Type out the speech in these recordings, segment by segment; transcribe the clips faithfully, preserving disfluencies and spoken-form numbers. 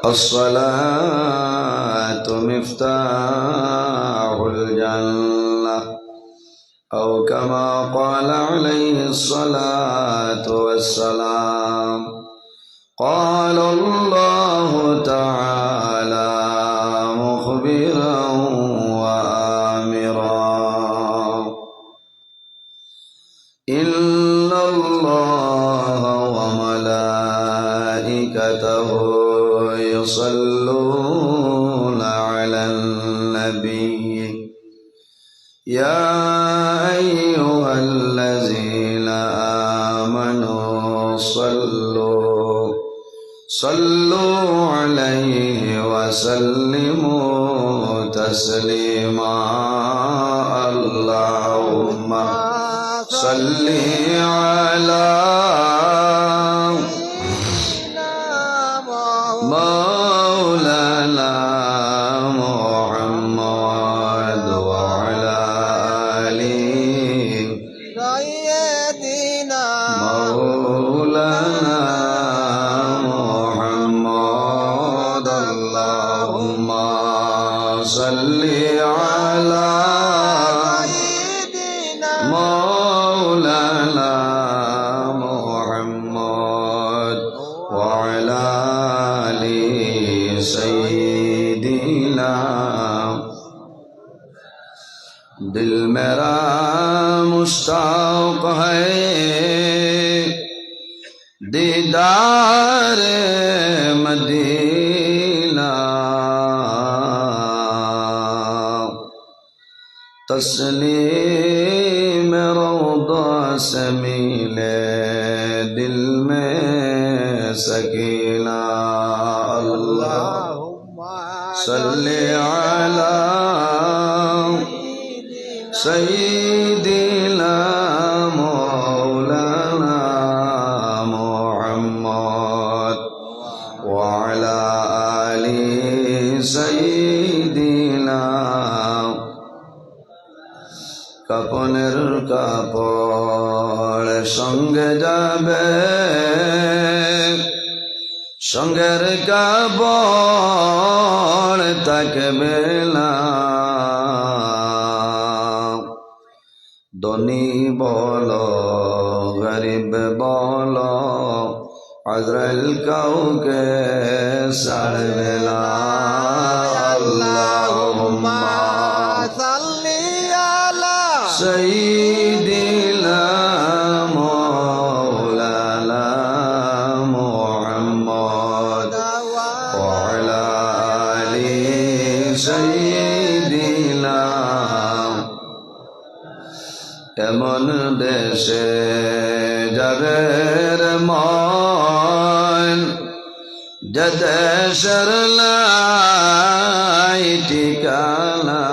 الصلاة مفتاح الجنة، أو كما قال عليه الصلاة والسلام. قال الله تعالى مخبرا وآمرا: إن الله وملائكته يصلون على النبي، يا أيها الذين آمنوا صلوا صلوا عليه وسلموا تسليما. اللهم صل على مولانا محمد وعلى آله سيدنا مولانا محمد. اللهم صل على سيدنا مولانا محمد وعلى آل سيدنا. دل میرا مشتاق ہے دیدار مدینہ، تسلیم روضہ سے ملے دل میں سکینہ۔ اللہ صل على سيدنا مولانا محمد وعلى آل سيدنا। কাফনের কাপড় সঙ্গে যাবে, সঙ্গের কাপড় থাকবে না। ধনী বলো গরিব বলো, আজরাইল কাউকে ছাড়বে না। اللهم صل على سيدنا مولانا محمد وعلى آل سيدنا। এমন দেশে যাবে রে মন, যে দেশের নাই ঠিকানা।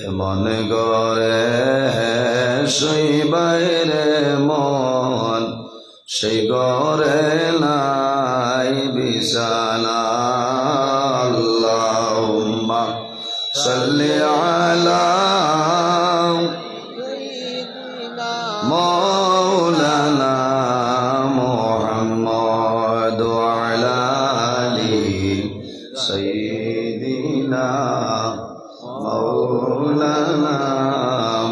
এমন ঘরে শুইবে রে মন, সেই ঘরে নাই বিছানা। اللهم صل على مولانا محمد وعلى آل سيدنا مولانا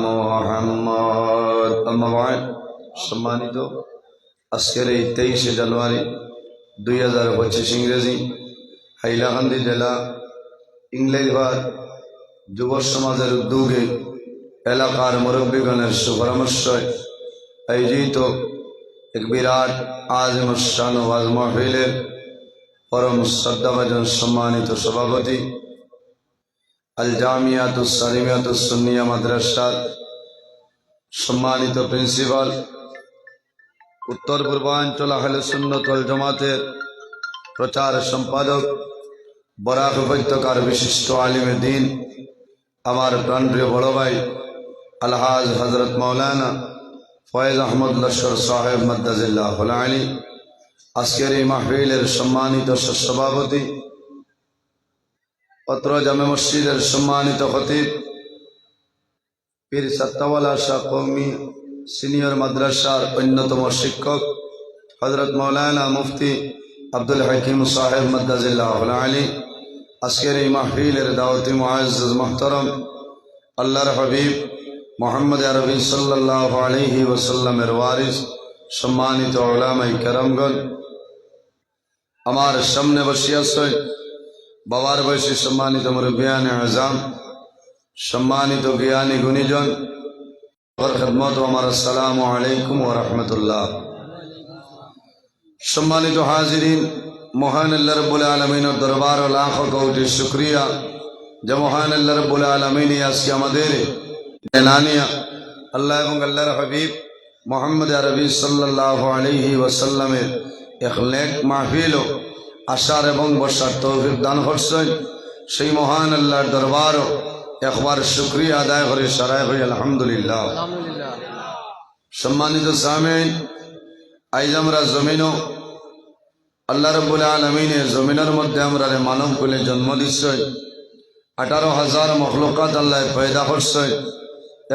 محمد। أما بعد، সম্মানিত আজকের এই তেইশে জানুয়ারি দুই হাজার পঁচিশ ইংরেজি, হাইলাকান্দি জেলা ইংলাইরবাদ যুব সমাজের উদ্যোগে এলাকার মুরব্বীগণের সুপরামর্শে আয়োজিত এক বিরাট আজিমুশ শান ওয়াজ মাহফিলের পরম শ্রদ্ধাভাজন সম্মানিত সভাপতি আল জামিয়াতুস সালিমিয়াতুস সুন্নিয়া মাদ্রাসার সম্মানিত প্রিন্সিপাল, উত্তর পূর্বাঞ্চল আহলে সুন্নত ওয়াল জামাতের প্রচার সম্পাদক, বরাক উপত্যকার বিশিষ্ট আলিমে দ্বীন, আমার প্রাণপ্রিয় বড় ভাই আলহাজ হযরত মাওলানা ফয়েজ আহমদ লস্কর সাহেব মাদ্দাজিল্লাহুল আলী, আজকের এই মাহফিলের সম্মানিত সভাপতি, অত্র জামে মসজিদের সম্মানিত খতিব, পীর সাত্তাওয়ালা শাহ কওমি সিনিয়র মাদ্রাসার অন্যতম শিক্ষক হযরত মাওলানা মুফতি আব্দুল হাকিম সাহেব মাদ্দাজিল্লাহুল আলী আজকের এই মাহফিলের দাওয়াতি মুআজ্জাজ মুহতারাম আল্লাহর হাবিব মুহাম্মদ আরবি সাল্লাল্লাহু আলাইহি ওয়াসাল্লামের ওয়ারিস, সম্মানিত উলামায়ে কেরামগণ, আমার সামনে বসিয়া আছেন বাবার বয়সী সম্মানিত মুরব্বিয়ানে আজম, সম্মানিত জ্ঞানী গুণীজন, খেদমত আমার আসসালামু আলাইকুম ওয়া রাহমাতুল্লাহ। সম্মানিত হাজিরিন, মহান আল্লাহ রাব্বুল আলামিনের দরবারো লাখ কোটি শুকরিয়া যে মহান আল্লাহ রাব্বুল আলামিনে আজকে আমাদের এলানিয়া আল্লাহ এবং আল্লাহর হাবিব মুহাম্মদ আরবি সাল্লাল্লাহু আলাইহি ওয়াসাল্লামের এক নেক মাহফিলো আসার এবং বসার তৌফিক দান করছেন। সেই মহান আল্লাহর দরবারো একবার শুকরিয়া আদায় করি, সারায় করি আলহামদুলিল্লাহ। আলহামদুলিল্লাহ। সম্মানিত সামিন, আইজ আমরা জমিনো আল্লাহ রাব্বুল আলামিনে জমিনের মধ্যে আমরারে মানব কুলে জন্ম দিচ্ছেন। আঠারো হাজার মখলুকাত আল্লাহ পয়দা করছেন।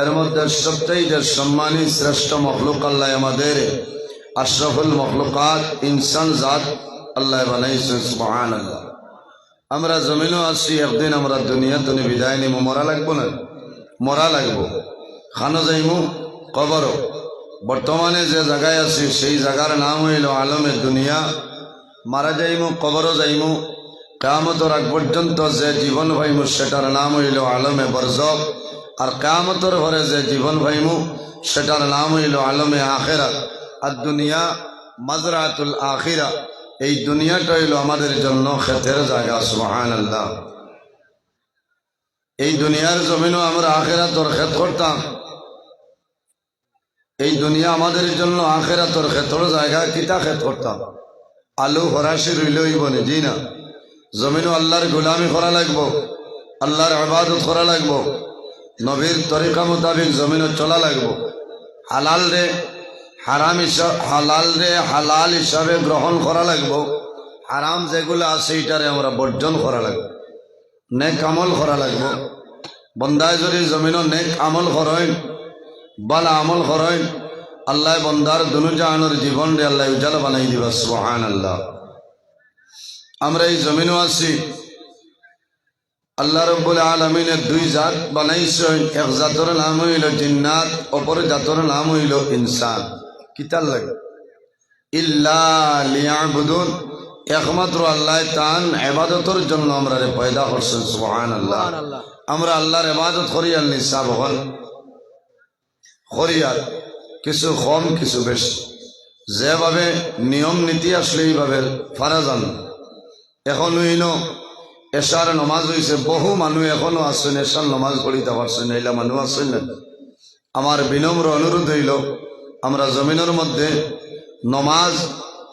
এর মধ্যে সবচেয়ে সম্মানী শ্রেষ্ঠ মখলুক আল্লাহ আমাদের আশরাফুল মখলুকাত ইনসান জাত আল্লাহ বানাইছেন। সুবহানাল্লাহ। আমরা জমিনো আছি, একদিন আমরা দুনিয়া তনে বিদায় নিমু, মরা লাগবো না? মরা লাগবো। খানো যাইমু? কবরো। বর্তমানে যে জায়গায় আছি সেই জায়গার নাম অইলো আলমে দুনিয়া। মারা যাইমু, কবরো যাইমু। কিয়ামতর আগ পর্যন্ত যে জীবন পাইমু সেটার নাম অইলো আলমে বরজখ। আর কিয়ামতর পরে যে জীবন পাইমু সেটার নাম অইলো আলমে আখেরাত। আর দুনিয়া মাজরাতুল আখিরা, এই দুনিয়াটা অইলো আমাদের জন্য খেতের জায়গা। সুবহানাল্লাহ। এই দুনিয়ার জমিনো আমরা আখেরাতর খেত করতাম। এই দুনিয়া আমাদের জন্য আখেরাতর খেতর জায়গা। কিতা খেত করতাম? আলু ফরাসি রুইলে অইবো নি? জি না। জমিনো আল্লাহর গোলামি করা লাগবো, আল্লাহর ইবাদত করা লাগবো, নবীর তরিকা মোতাবেক জমিনো চলা লাগবো। হালাল রে হারাম হিসা-, হালাল রে হালাল হিসাবে গ্রহণ করা লাগবো। হারাম যেগুলা আছে ইটারে আমরা বর্জন করা লাগবো। নেক আমল করা লাগবো। বন্দায় যদি জমিনো নেক আমল করইন, ভালা আমল করইন, আল্লাহ বন্দার দুনো জাহানর জীবনরে আল্লাহ উজালা বানাই দিবা। সুবহানাল্লাহ। আমরা এই জমিনো আছি, আল্লাহ রাব্বুল আলামিনে দুই জাত বানাইছেন, এক জাতর নাম অইলো জিন্নাত, অপর জাতর নাম অইলো ইনসান। কিতার লাগি? ইল্লা লিয়াবুদুন, একমাত্র আল্লাহ তান ইবাদতর জন্য আমরারে পয়দা করছেন। সুবহানাল্লাহ। সুবহানাল্লাহ। আমরা আল্লাহর ইবাদত করি আর নি সাব হন করি আর, কিছু কম কিছু বেশি, যেভাবে নিয়ম নীতি আসলে এইভাবে ফারা যান। এখন অইলো এশার নমাজ অইছে, বহু মানুষ এখনো আছেন এশার নমাজ পড়িতা পারছেন না, এইলা মানুষ আছেন না। আমার বিনম্র অনুরোধ অইলো, আমরা জমিনর মধ্যে নমাজ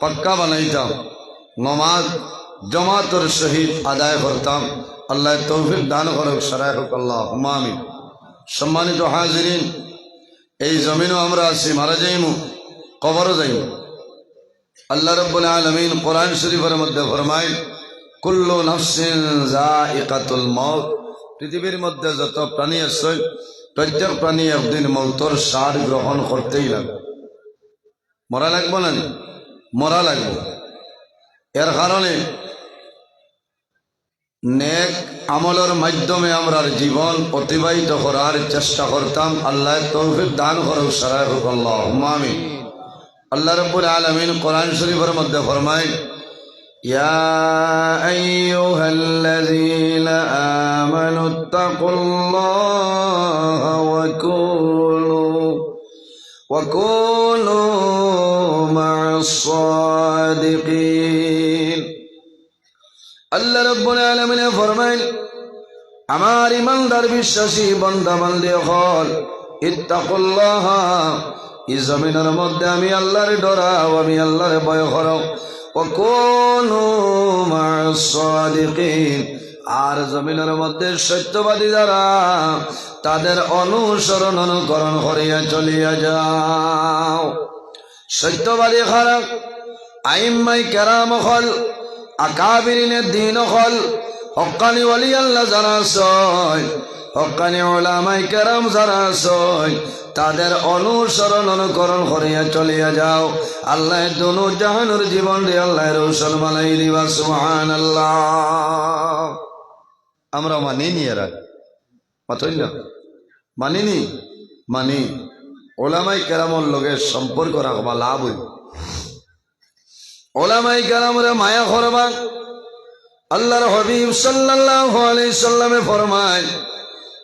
পাক্কা বানাইতাম, নমাজ জমাতর সহিত আদায় করতাম। আল্লাহ তৌফিক দান করুক, সারায় হোক, আল্লাহুম্মা আমিন। সম্মানিত হাজিরিন, এই জমিনো আমরা আছি, মারা যাইমু, কবরো যাইমু। আল্লাহ রাব্বুল আলামিন কোরআন শরীফর মধ্যে ফরমাইন, "কুল্লু নাফসিন যায়িকাতুল মাউত।" পৃথিবীর মধ্যে যত প্রাণী আছে, প্রত্যেক প্রাণী একদিন মৌতর স্বাদ গ্রহণ করতেই লাগবে। মরা লাগবো না নি? মরা লাগবো। এর কারণে নেক আমলর মাধ্যমে আমরার জীবন অতিবাহিত করার চেষ্টা করতাম। আল্লাহ তৌফিক দান করুক, সারায় হোক, আল্লাহুম্মা আমিন। আল্লাহ রাব্বুল আলামিন কোরআন শরীফর মধ্যে ফরমাইন, "ইয়া আইয়ুহাল্লাযীনা আমানুত্তাকুল্লাহা ওয়া কুনু, ওয়া কুনু মা'আস সাদিকিন।" আল্লাহ রাব্বুল আলামিনে ফরমাইন, "আমার ইমানদার বিশ্বাসী বান্দা বান্দি অকল, ইত্তাকুল্লাহ, এই জমিনর মধ্যে আমি আল্লাহরে ডরাও, আমি আল্লাহরে ভয় করো। ওয়া কুনু মা'আস সাদিকিন, আর জমিনর মধ্যে সত্যবাদী যারা, তাদের অনুসরণ অনুকরণ করিয়া চলিয়া যাও।" সত্যবাদী কারা? আইম্মাই কেরাম অকল, আকাবিরিনে দ্বীন অকল, হক্কানি ওলি আল্লাহ যারা আছইন, হক্কানি উলামায়ে কেরাম যারা আছইন, তাদের অনুসরণ অনুকরণ করিয়া চলিয়া যাও। আল্লায় দুনো জাহানর জীবনরে আল্লায় রোশন বানাই দিবা। সুবহানাল্লাহ। আমরা মানি নি এরা? মাতইন না? মানি নি? মানি। উলামায়ে কেরামর লগে সম্পর্ক রাখবা, লাভ অইবো। উলামায়ে কেরামরে মায়া করবা। আল্লাহর হাবিব সাল্লাল্লাহু আলাইহি সাল্লামে ফরমায়,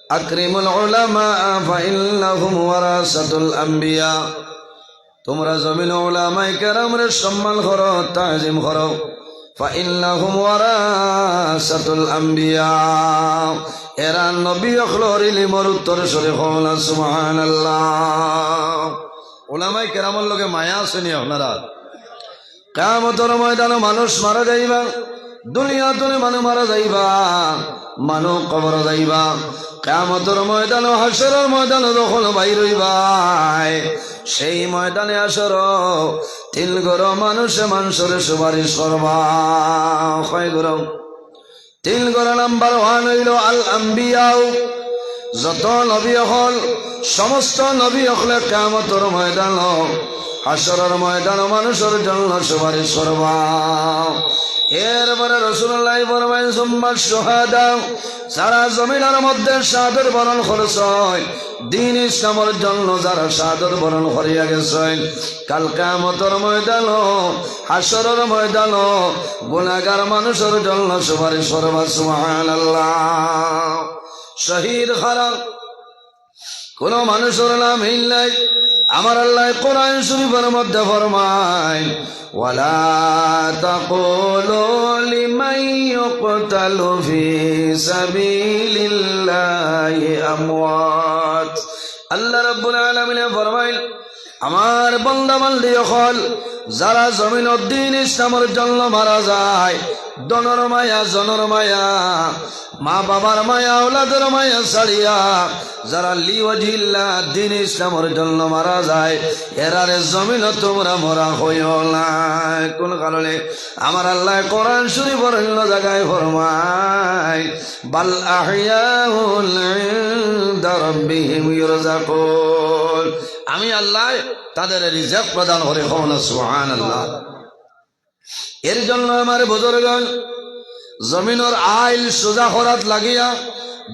"আকরিমুল উলামা ফাইন্নাহুম ওয়ারাসাতুল আম্বিয়া।" তোমরা জমিনো উলামায়ে কেরামরে সম্মান করো, তাজিম করো। "ফাইন্নাহুম ওয়ারাসাতুল আম্বিয়া।" এরা নবী অকলর ইলিমর উত্তরসূরি। কও না সুবহানাল্লাহ। উলামায়ে কেরামর লগে মায়া আছে নি আপনারার? কিয়ামতর ময়দানো মানুষ মারা যাইবা, দুনিয়াত অনে মানুষ মারা যাইবা, মানুষ কবরো যাইবা। কিয়ামতর ময়দানো, হাশরর ময়দানো যখন বাইর অইবায়, সেই ময়দানে হাশরো তিন ঘরো মানুষে মানষরে সুপারিশ করবা। কয় ঘরো? তিন ঘরো নাম্বার ওয়ান অইলো আল আম্বিয়াউ, যত নবী অকল, সমস্ত নবী অকলে কিয়ামতর ময়দানো, হাশরর ময়দানো মানষর জন্য সুপারিশ করবা। এরপরে রাসূলুল্লায় ফরমাইন, "সুম্মা শুহাদা", যারা জমিনর মধ্যে শাহাদত বরণ করছইন, দ্বীন ইসলামর জন্য যারা শাহাদত বরণ করিয়া গেছইন, কাল কিয়ামতর ময়দানো, হাশরর ময়দানো গুনাহগার মানষর জন্য সুপারিশ করবা। সুবহানাল্লাহ। শহীদ কারা? কুনু মানষর নাম হিন নাই। আমার আল্লায় কোরআন শরীফর মধ্যে ফরমাইন, "ওয়ালা তাকুলু লিমান ইউকতালু ফি সাবিলিল্লাহি আমওয়াত।" আল্লাহ রাব্বুল আলামিনে ফরমাইন, আমার বান্দা বান্দি অকল, যারা জমিনো দ্বীন ইসলামর জন্য মারা যায়, ধনর মায়া, জনর মায়া, মা বাবার মায়া, আওলাদর মায়া ছাড়িয়া যারা লিওয়াজিল্লাহ দ্বীন ইসলামর জন্য মারা যায়, এরারে জমিনো তোমরা মরা কইও না। কোন কারণে? আমার আল্লায় কোরআন শরীফর অন্য জাগায় ফরমাইন, "বাল আহইয়াউন ইনদা রাব্বিহিম ইউরযাকুন।" আমি আল্লায় তাদের রিজিক প্রদান করি। কও না সুবহানাল্লাহ। এর জন্য আমার বুজুর্গান, জমিনর আইল সুজা করাত লাগিয়া,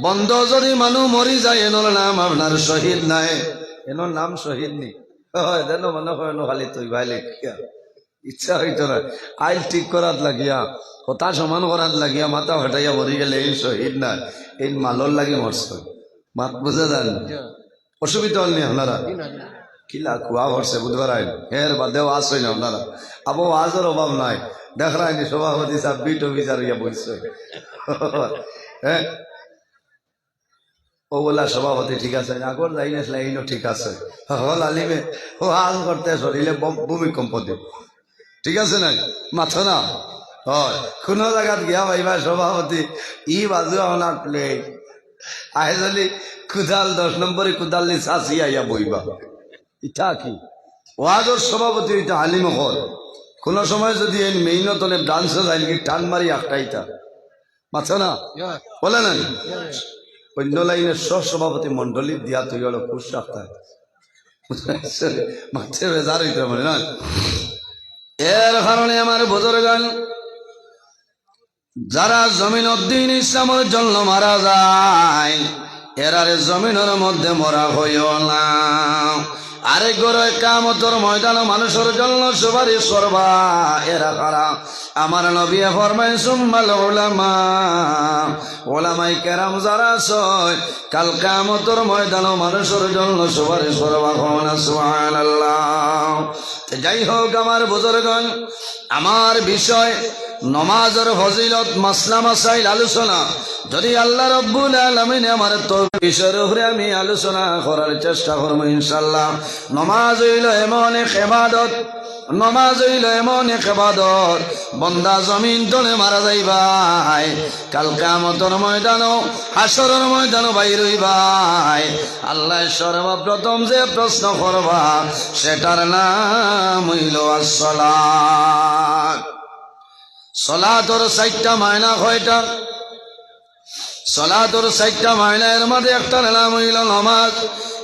বন্দো যদি মানুষ মরি যায়, এনর নাম আপনার শহীদ নায়, এনর নাম শহীদ নি। অয়, যেন মনে হয় না খালি তুই ভাই লেখিয়া। ইচ্ছা অইতো না। আইল ঠিক করাত লাগিয়া, কথা সমান করাত লাগিয়া, মাথা ফাটাইয়া মরি গেলে এইন শহীদ নায়, এইন মালর লাগি মরছইন। মাত বুঝা যায় না? অসুবিধা অইল নি আপনারা? কিলা কুয়া পড়ছে বুধবার আইন, এর বাদেও আসইন আপনারা। আবো ওয়াজর অভাব নাই, দেখরায়নি সভাপতি সাব বিট অফিসার অইয়া বইছে। হ্যাঁ, ও বলা সভাপতি ঠিক আছে, আগর যাই না, এইনও ঠিক আছে। হল আলিমে ওয়াজ করতে শরীরে বম-, ভূমিকম্প দিব। ঠিক আছে না? মাথো না। হয়, কোনো জাগাত গিয়া পাইবা সভাপতি, ই বাজু আমার প্লেট। আহে যদি কুদাল, দশ নম্বরে কুদাল নি চাচি আইয়া বইবা। ইটা কি? ওয়াজর সভাপতি অইতা আলিম অকল। কোনো সময় যদি এই মেইনতনে ব্রাঞ্চে যাইন কি টান মারি আটকাইতা। মাথো না? বলে না? অন্য লাইনের সহ সভাপতি মণ্ডলী দিয়া তুই হলো খুশ রাখতা। মাঠে বেজার অইতে পারে না? এর কারণে আমার বুজুর্গান, যারা জমিনো দ্বীন ইসলামর জন্য মারা যায়, এরারে জমিনর মধ্যে মরা কইও না। আরেক ঘরো কিয়ামতর ময়দানো মানষর জন্য সুপারিশ করবা। এরা কারা? আমার নবীয়ে ফরমাইন, "সুম্মাল উলামা।" উলামায়ে কেরাম যারা আছইন, কাল কিয়ামতর ময়দানো মানষর জন্য সুপারিশ করবা। কও না সুবহানাল্লাহ। তে যাই হোক, আমার বুজুর্গান, আমার বিষয় নমাজর ফজিলত, মাসলা মাসাইল আলোচনা। যদি আল্লাহ রাব্বুল আলামিনে আমার তো বিষয়র উপরে আমি আলোচনা করার চেষ্টা করমু ইনশাআল্লাহ। নমাজ অইলো এমন এক ইবাদত, নমাজ অইলো এমন এক ইবাদত, বন্দা জমিন তনে মারা যাইবায়, কাল কিয়ামতর ময়দানো, হাশরর ময়দানো বাইর অইবায়, আল্লায় সর্বপ্রথম যে প্রশ্ন করবা, সেটার নাম অইলো আসসালাত। সলাতর চাইরটা মায়না কয়টা? সলাতর চাইরটা মাইনা, এর মাঝে একটার নাম অইলো নমাজ।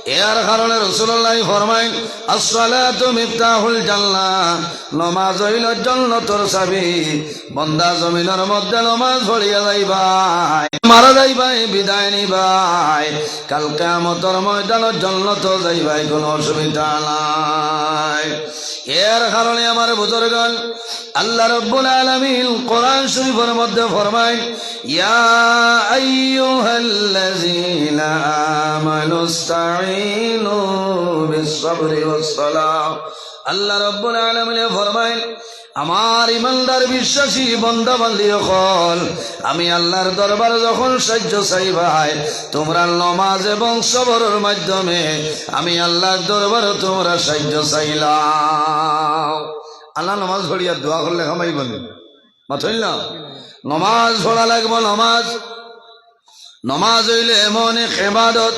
এর কারণে রাসুলুল্লায় ফরমাইন, "আসসালাতু মিফতাহুল জান্নাহ", নমাজ অইলো জন্নতর চাবি। বন্দা জমিনর মধ্যে নমাজ পড়িয়া যাইবায়, মারা যাইবায়, বিদায় নিবায়, কাল কিয়ামতর ময়দানো জন্নতো যাইবায়, কুনু অসুবিধা নাই। এর কারণে আমার বুজুর্গান, আল্লাহ রাব্বুল আলামিন কোরআন শরীফর মধ্যে ফরমাইন, "ইয়া আইয়ুহাল্লাযীনা আমানু ইসতাঈনু বিস-সাবরি ওয়াস-সালাহ।" আল্লাহ রাব্বুল আলামিনে ফরমাইন, "আমার ইমানদার বিশ্বাসী বন্দা বান্দি অকল, আমি আল্লাহর দরবারো যখন সাইয্য চাইবায়, তুমরা নমাজ এবং সবরর মাধ্যমে আমি আল্লাহর দরবারো তুমরা সাইয্য চাইলাও।" আল্লাহ নমাজ পড়িয়া দোয়া করলে কামাইবো নি? মাতইন না? নমাজ পড়া লাগবো, নমাজ। নমাজ অইলো এমন এক ইবাদত,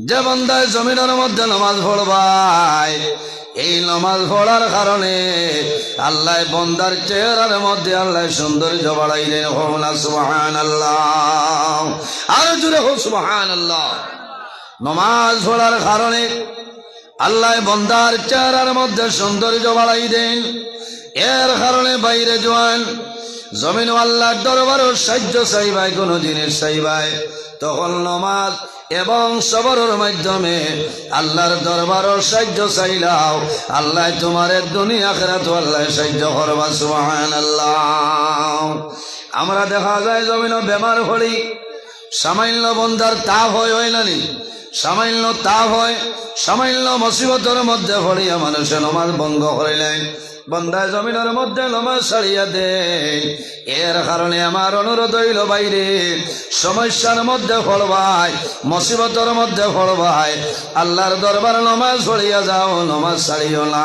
যে বন্দায় জমিনর মধ্যে নমাজ পড়বায়, এই নমাজ পড়ার কারণে আল্লায় বন্দার চেহারার মধ্যে আল্লায় সৌন্দর্য বাড়াই দেইন। কও না সুবহানাল্লাহ, আরো জোরে কও সুবহানাল্লাহ। নমাজ পড়ার কারণে আল্লায় বন্দার চেহারার মধ্যে সৌন্দর্য বাড়াই দেইন। এর কারণে বাইরে জোয়ান জমিনো আল্লাহর দরবারো সাইয্য চাইবায়, কুনু জিনিস চাইবায়, তখন নমাজ এবং সবরর মাধ্যমে আল্লাহর দরবারো সাইয্য চাইলাও। আল্লায় তুমারে দুনিয়া আখিরাতো আল্লায় সাইয্য করবা। সুবহানাল্লাহ। আমরা দেখা যায় জমিনো বেমার পড়ি, সামান্য বন্দার তাপ অয়, অয় না নি? সামান্য তাপ অয়, সামান্য মুসিবতর মধ্যে পড়িয়া মানুষে নমাজ ভঙ্গ করিলাইন, বন্দায় জমিনর মধ্যে নমাজ ছাড়িয়া দেইন। এর কারণে আমার অনুরোধ অইলো, বাইরে সমস্যার মধ্যে পড়বায়, মুসিবতর মধ্যে পড়বায়, আল্লাহর দরবারো নমাজ পড়িয়া যাও, নমাজ ছাড়িও না।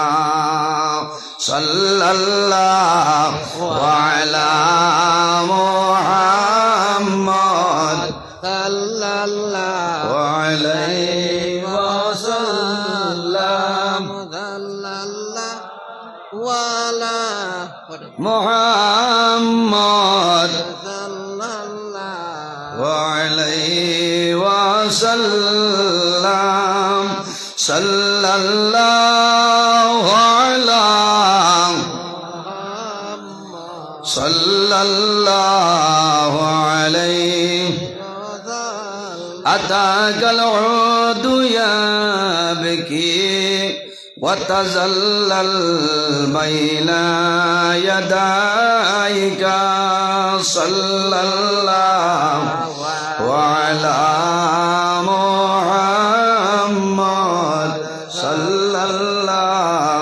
সাল্লাল্লাহু আলা মুহাম্মদ। সাল্লাল্লাহু আলাইহি ওয়াসাল্লাম। সাল্লাল্লাহু আলা মুহাম্মদ। সাল্লাল্লাহু আলাইহি ওয়াসাল্লাম। সাল্লাল্লাহু আলা, সাল্লাল্লাহু আলাইহি। أتاك العود يبكي وتذلل بين يديك، صلى الله على محمد، صلى الله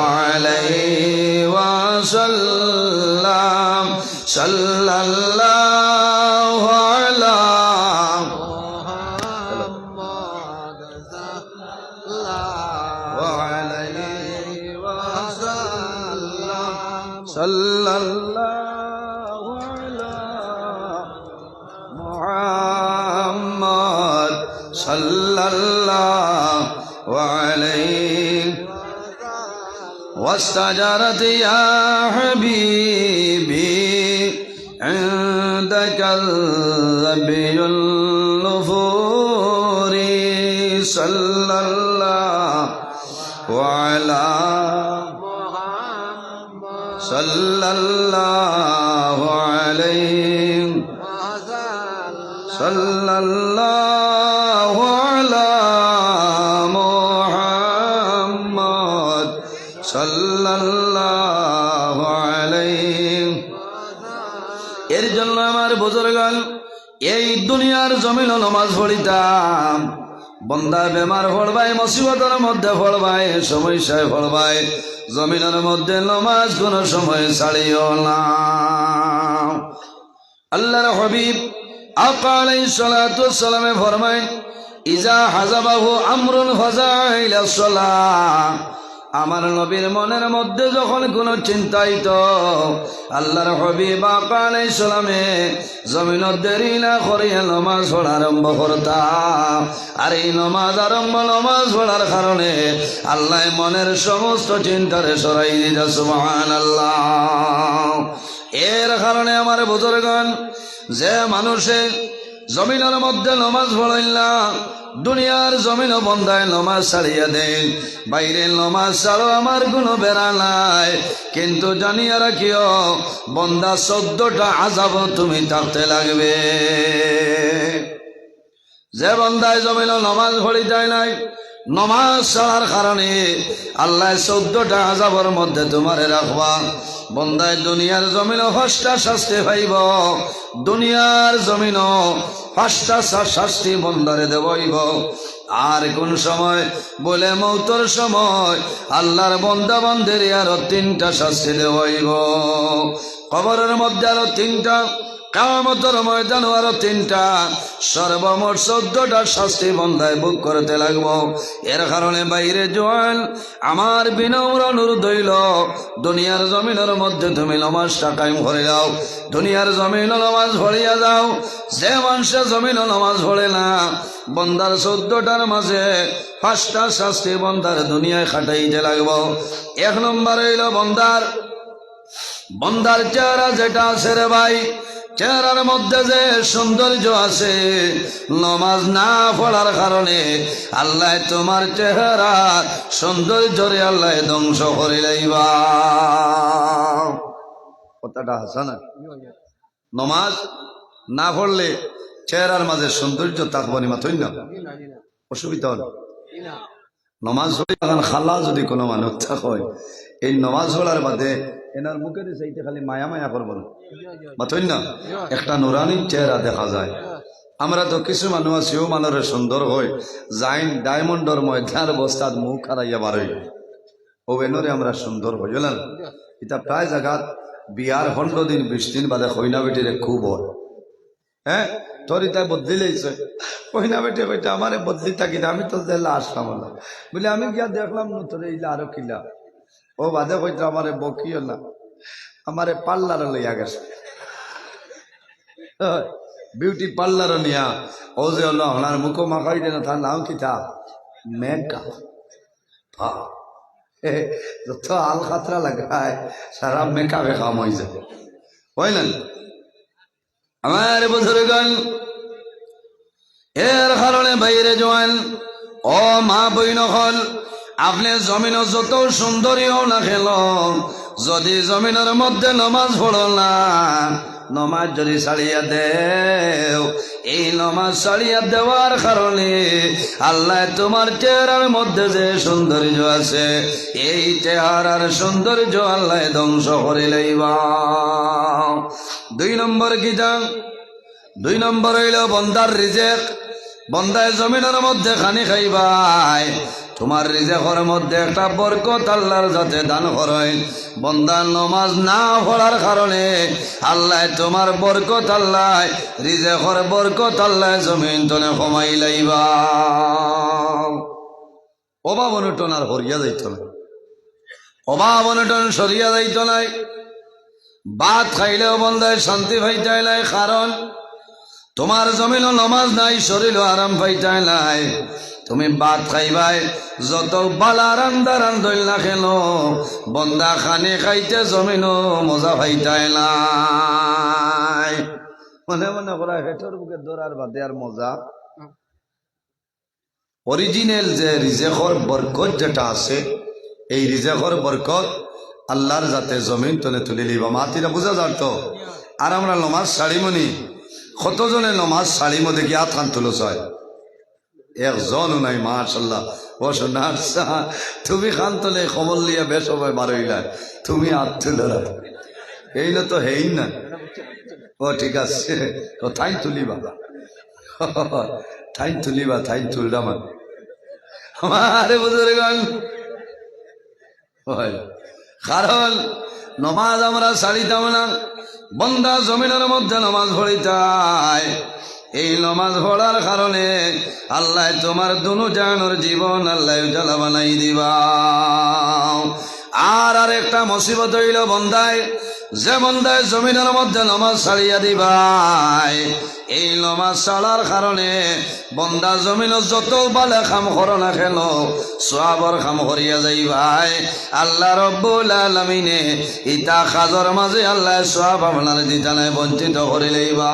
عليه وسلم، صلى الله على محمد، صلى الله عليه وسلم، صلى الله على محمد، صلى الله عليه وسلم. واستجرت يا حبيبي عندك الذبي النفور، صلى الله على، صلى الله عليه، صلى الله على محمد، صلى الله عليه। এর জন্য আমার বুজুর্গান, এই দুনিয়ার জমিনো নমাজ পড়িতাম, বন্দা বেমার পড়বায়, মুসিবতর মধ্যে পড়বায়, সমস্যায় পড়বায়, জমিনর মধ্যে নমাজ কুনু সময় ছাড়িও না। আল্লাহর হাবিব আকা আলাইহিস সালাতু ওয়াস সালামে ফরমাইন, "ইজা হাযাবাহু আমরুন ফাজা ইলা সালাহ।" আমার নবীর মনের মধ্যে যখন কুনু চিন্তা আইতো, আল্লাহর হাবিব আকা আলাইহিস সালামে জমিনো দেরি না করিয়া নমাজ পড়া আরম্ভ করতা। আর এই নমাজ আরম্ভ, নমাজ পড়ার কারণে আল্লায় মনের সমস্ত চিন্তারে সরাই দিতা। সুবহানাল্লাহ। এর কারণে আমার বুজুর্গান, যে মানুষে জমিনর মধ্যে নমাজ পড়ইন না, দুনিয়ার জমিনো বন্দায় নমাজ ছাড়িয়া দেইন, বাইরে নমাজ ছাড়ো আমার কুনু বেড়া নাই, কিন্তু জানিয়া রাখিও, বন্দা, চৌদ্দটা আযাবো তুমি থাকতে লাগবে। যে বন্দায় জমিনো নমাজ পড়িতায় নাই, নমাজ ছাড়ার কারণে আল্লায় চৌদ্দটা আযাবর মধ্যে তুমারে রাখবা। বন্দায় দুনিয়ার জমিনো পাঁচটা শাস্তি পাইবো, দুনিয়ার জমিনো পাঁচটা শা-, শাস্তি বন্দারে দেওয়া অইবো। আর কুন সময়? বলে, মউতর সময় আল্লার বন্দা বান্দিরে আরো তিনটা শাস্তি দেওয়া অইবো, কবরর মধ্যে আরো তিনটা, কিয়ামতর ময়দানো আরো তিনটা, সর্বমোট চৌদ্দটা শাস্তি বন্দায় ভোগ করতে লাগবো। এর কারণে বাইরে জোয়ান, আমার বিনম্র অনুরোধ অইলো, দুনিয়ার জমিনর মধ্যে তুমি নমাজটা কায়েম করি লাও। দুনিয়ার জমিনো নমাজ পড়িয়া যাও। যে মানষে জমিনো নমাজ পড়ে না, বন্দার চৌদ্দটার মাঝে পাঁচটা শাস্তি বন্দার দুনিয়ায় খাটাইতে লাগবো। এক নম্বর অইলো বন্দার, বন্দার চেহারা যেটা আছে রে ভাই, চেহারার মধ্যে যে সৌন্দর্য আছে, নমাজ না পড়ার কারণে আল্লায় তুমার চেহারার সৌন্দর্যরে আল্লায় ধ্বংস করি লাইবা। কথাটা হাছা না? নমাজ না পড়লে চেহারার মাঝে সৌন্দর্য থাকবো নি, মাতইন না? অসুবিধা অইলো। নমাজ পড়ি এখন খালা যদি কুনু মানুষ থাকইন, এই নমাজ পড়ার বাদে এনার মুখেদি চাইতে খালি মায়া মায়া করবো না, মাতইন না? একটা নুরানি চেহারা দেখা যায়। আমরা তো কিছু মানুষ আছি, অউ মানুষরে সুন্দর কই, যাইন ডায়মন্ডর ময়দানর বস্তাত মুখ হারাইয়া বারই, অউ এনরে আমরা সুন্দর কই, বুঝলা না? ইতা প্রায় জাগাত বিয়ার পনরো দিন, বিশ দিন বাদে কইনা বেটিরে খুব অয়। হ্যাঁ, তোর ইতায় বদলি লইছে। কইনা বেটি কইতা, "আমারে বদলি থাকি না, আমি তো জেলা আসলাম না।" বলে, "আমি গিয়া দেখলাম না তোরে, ইলা আরো কিলা।" অউ বাদে কইতা, "আমারে বকিও না, আমারে পার্লারো লইয়া গেছে।" বিউটি পার্লারো নিয়া, অউ যে অইলো আপনার মুখো মাখাই দেন, তার নাম কিতা? মেকআপ। হ্যাঁ। যত আলকাতরা লাগায়, সারা মেকআপে কাম অই যায়। অয় না? আমার বুজুর্গান, এর কারণে বাইরে জোয়ান, ও মা বইন অকল, আপনে জমিনো যত সুন্দরী অও না কেন, যদি জমিনর মধ্যে নমাজ পড়ো না, নমাজ যদি ছাড়িয়া দেও, এই নমাজ ছাড়িয়া দেওয়ার কারণে আল্লায় তুমার চেহারার মধ্যে যে সৌন্দর্য আছে, এই চেহারার সৌন্দর্য আল্লায় ধ্বংস করি লাইবা। দুই নম্বর কিতা? দুই নম্বর অইলো বন্দার রিজেক। বন্দায় জমিনর মধ্যে খানি খাইবায়, তুমার রিজেকর মধ্যে একটা বরকত আল্লার জাতে দান করইন। বন্দা নমাজ না পড়ার কারণে আল্লায় তুমার বরকত আল্লায়, রিজেকর বরকত আল্লায় জমিন তনে কমাই লাইবা। অভাব অনটন আর হরিয়া যাইতো নায়, অভাব অনটন সরিয়া যাইতো নায়। ভাত খাইলেও বন্দায় শান্তি পাইতায় নায়, কারণ তুমার জমিনো নমাজ নাই, শরীলো আরাম পাইতায় নায়। তুমি ভাত খাইবায়, যত বালা রান্দা রান্দইল না কেন, বন্দা খানি খাইতে জমিনো মজা পাইতায় নায়। মনে মনে করা, হেটর বুকে দৌড়ার বাদে আর মজা। অরিজিনাল যে রিজেকর বরকত যেটা আছে, এই রিজেকর বরকত আল্লার জাতে জমিন তনে তুলি লিবা। মাতিরা বুঝা যার তো? আর আমরা নমাজ ছাড়িমু নি? কতজনে নমাজ ছাড়িমু দেখি আত খান তুলো চায়। একজনও নাই, মাশাআল্লাহ। ও সোনার চা, তুমি খান তুলে খবর লিয়া বেশ সময় বার অইলা, তুমি আত তুলো না। এইন তো হেইন না। ও ঠিক আছে, ও থাইন তুলিবা। থাইন তুলিবা, থাইন তুলরাম। আমারে বুজুর্গান, অয়। কারণ নমাজ আমরা ছাড়িতাম না। বন্দা জমিনর মধ্যে নমাজ পড়িতায়। এই নমাজ পড়ার কারণে আল্লায় তুমার দুনো জাহানর জীবন আল্লায় উজালা বানাই দিবা। আর আরেকটা মুসিবত অইলো বন্দায়, যে বন্দায় জমিনর মধ্যে নমাজ ছাড়িয়া দিবায়, এই নমাজ ছাড়ার কারণে বন্দা জমিনো যত ভালা কাম করো না কেন, সওয়াবর কাম করিয়া যাইবায়। আল্লাহ রব্বুল আলামিনে ইতা কাজর মাঝে আল্লায় সওয়াব আপনারে দিতা নায়, বঞ্চিত করিলাইবা।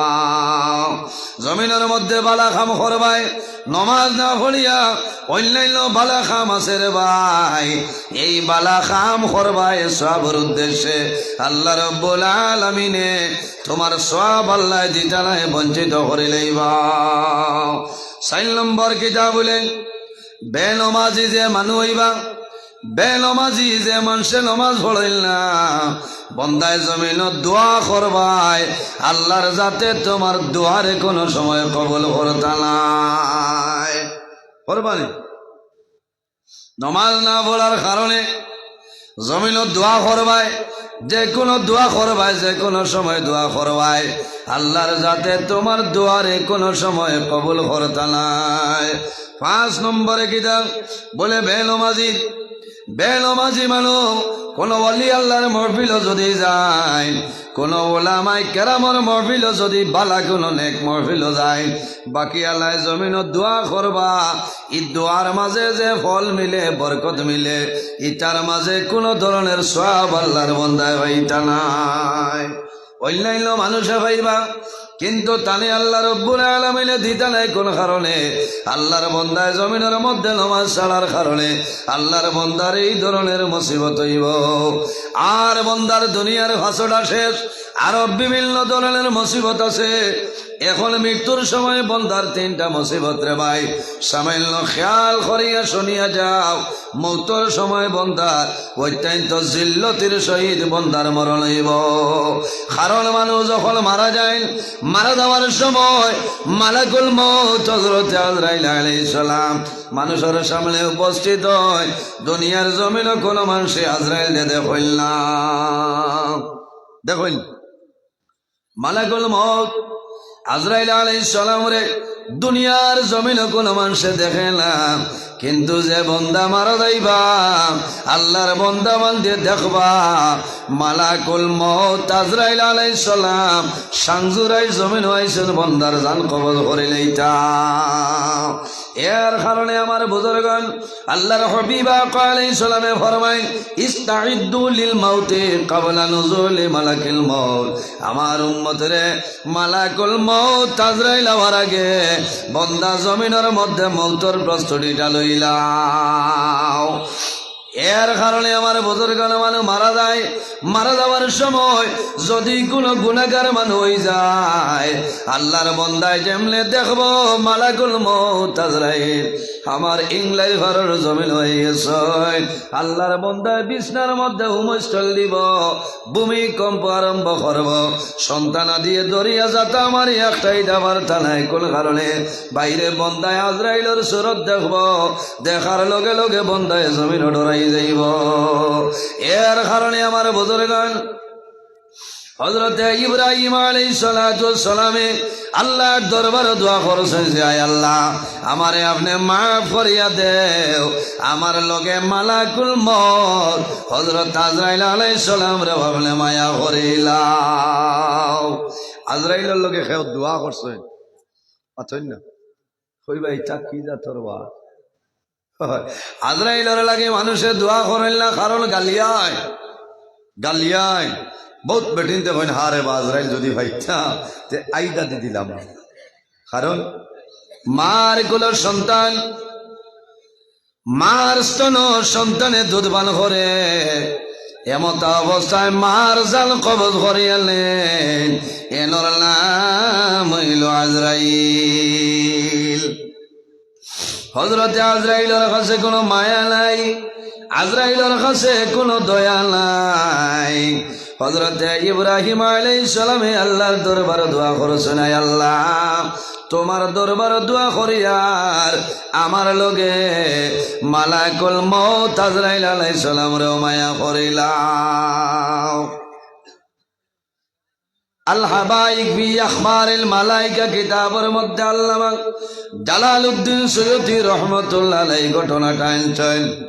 জমিনর মধ্যে ভালা কাম করবায়, নমাজ না পড়িয়া অইন্যান্য ভালা কাম আছে রে ভাই, এই ভালা কাম করবায় সওয়াবর উদ্দেশ্যে, আল্লাহ রব্বুল আলামিনে তুমার সওয়াব আল্লায় দিতা নায়, বঞ্চিত করিলাইবা। চাইর নম্বর কিতা বুলে, বেনমাজি যে মানুষ অইবা, বেনমাজি যে মানষে নমাজ পড়ইল না, বন্দায় জমিনো দোয়া করবায়, আল্লাহর জাতে তুমার দোয়ারে কুনু সময় কবুল করতা নায়। করবা নি? নমাজ না পড়ার কারণে জমিনো দোয়া করবায়, যে কুনু দোয়া করবায়, যে কুনু সময় দোয়া করবায়, আল্লাহর জাতে তুমার দোয়ারে কুনু সময় কবুল করতা নায়। পাঁচ নম্বরে কিতা বুলে, বেনমাজি, বেনমাজি মানুষ কুনু ওলি আল্লাহর মহফিলো যুদি যায়, কুনু উলামায়ে কেরামর মহফিলো যুদি, ভালা কুনু নেক মহফিলো যায়, বাকি আল্লায় জমিনো দোয়া করবা, ই দোয়ার মাঝে যে ফল মিলে, বরকত মিলে, ইতার মাঝে কুনু ধরনের সওয়াব আল্লাহর বন্দায় পাইতা নায়। অইন্যান্য মানষে পাইবা, কিন্তু তানে আল্লাহ রব্বুল আলামিনে দিতা নায়। কুন কারণে? আল্লাহর বন্দায় জমিনর মধ্যে নমাজ ছাড়ার কারণে আল্লাহর বন্দার এই ধরনের মুসিবত অইবো। আর বন্দার দুনিয়ার পাঁচটা শেষ, আরো বিভিন্ন ধরনের মুসিবত আছে। এখন মৃত্যুর সময় বন্দার তিনটা মুসিবত রে ভাই, সামান্য খেয়াল করিয়া শুনিয়া যাও। মৌতর সময় বন্দার অত্যন্ত জিল্লতির সহিত বন্দার মরণ অইবো। কারণ মানুষ যখন মারা যায়, মারা যাওয়ার সময় মালাকুল মউত হযরতে আজরাইল আলাইহিস সালাম মানুষর সামনে উপস্থিত অয়। দুনিয়ার জমিনো কুনু মানষে আজরাইলরে দেখইল না। দেখইন, মালাকুল মউত আজরাইল আলাইহিস সালামরে দুনিয়ার জমিনো কুনু মানষে দেখে না, কিন্তু যে বন্দা মারা যাইবা, আল্লাহর বন্দা বান্দি দেখবা, মালাকুল মউত আজরাইল আলাইহিস সালাম সাংজুরাই জমিনো আইছইন বন্দার জান কবজ করিলাইতা। এর কারণে আমার বুজুর্গান, আল্লাহর হাবিব আকা আলাইহিস সালামে ফরমাইন, "ইস্তাইদ্দু লিল মাউতি ক্বাবলা নুজুলি মালাকিল মাউত।" আমার উম্মতরে, মালাকুল মউত আজরাইল আওয়ার আগে বন্দা জমিনর মধ্যে মউতর প্রস্তুতিটা লইলাও। এর কারণে আমার বুজুর্গান মানুষ মারা যায়, মারা যাওয়ার সময় যুদি কুনু গুনাহগার মানুষ অই যায়, আল্লাহর বন্দায় যেমনে দেখবো মালাকুল মউত আজরাইল আমার ইংলাইফারর জমিনো আইগেছইন, আল্লাহর বন্দায় বিছনার মধ্যে হুমস্থল দিবো, ভূমিকম্প আরম্ভ করবো, সন্তানাদিয়ে দরিয়া যাতা মারি একটাই দাবার তানায়। কুন কারণে? বাইরে বন্দায় আজরাইলর সুরত দেখবো, দেখার লগে লগে বন্দায় জমিনো ডরাই যাইবো। এর কারণে আমার বুজুর্গান, হযরতে ইব্রাহিম আলাইহিস সালাতু ওয়াস সালামে আল্লাহর দরবারো দোয়া করছইন যে, "আয় আল্লাহ, আমারে আপনে মাফ করিয়া দেও, আমার লগে মালাকুল মউত হযরত আজরাইল আলাইহিস সালামরে আপনে মায়া করিলাও।" আজরাইলর লগে কেউ দোয়া করছইন? মাতইন না। কইবা, "ইটা কি জাতর ওয়াজ?" আজরাইলর লাগি মানষে দোয়া করইন না, কারণ গালিয়ায়, গালিয়ায়। বউত বেটিন্তে কইন, "হারে বা আজরাইল যুদি পাইতাম, তে আইদা দি দিলাম।" কারণ মার কুলর সন্তান, মার স্তন সন্তানে দুধ পান করে, এমতা অবস্থায় মার জান কবজ করিয়া নেইন, এনর নাম অইলো আজরাইল। হযরতে আজরাইলর কাছে কুনু মায়া নাই, আজরাইলর কাছে কুনু দয়া নাই। হযরতে ইব্রাহিম আলাইহিস সালামে আল্লাহর দরবারো দোয়া করছইন, "আয় আল্লাহ, তুমার দরবারো দোয়া করিয়ার আমার লগে মালাকুল মউত আজরাইল আলাইহিস সালামরেও মায়া করিলাও।" আল হাবাইক ফি আখবারিল মালাইকা কিতাবর মধ্যে আল্লামা জালালউদ্দিন সুয়ুতি রহমতুল্লাহ আলাইহি ঘটনাটা আনছইন।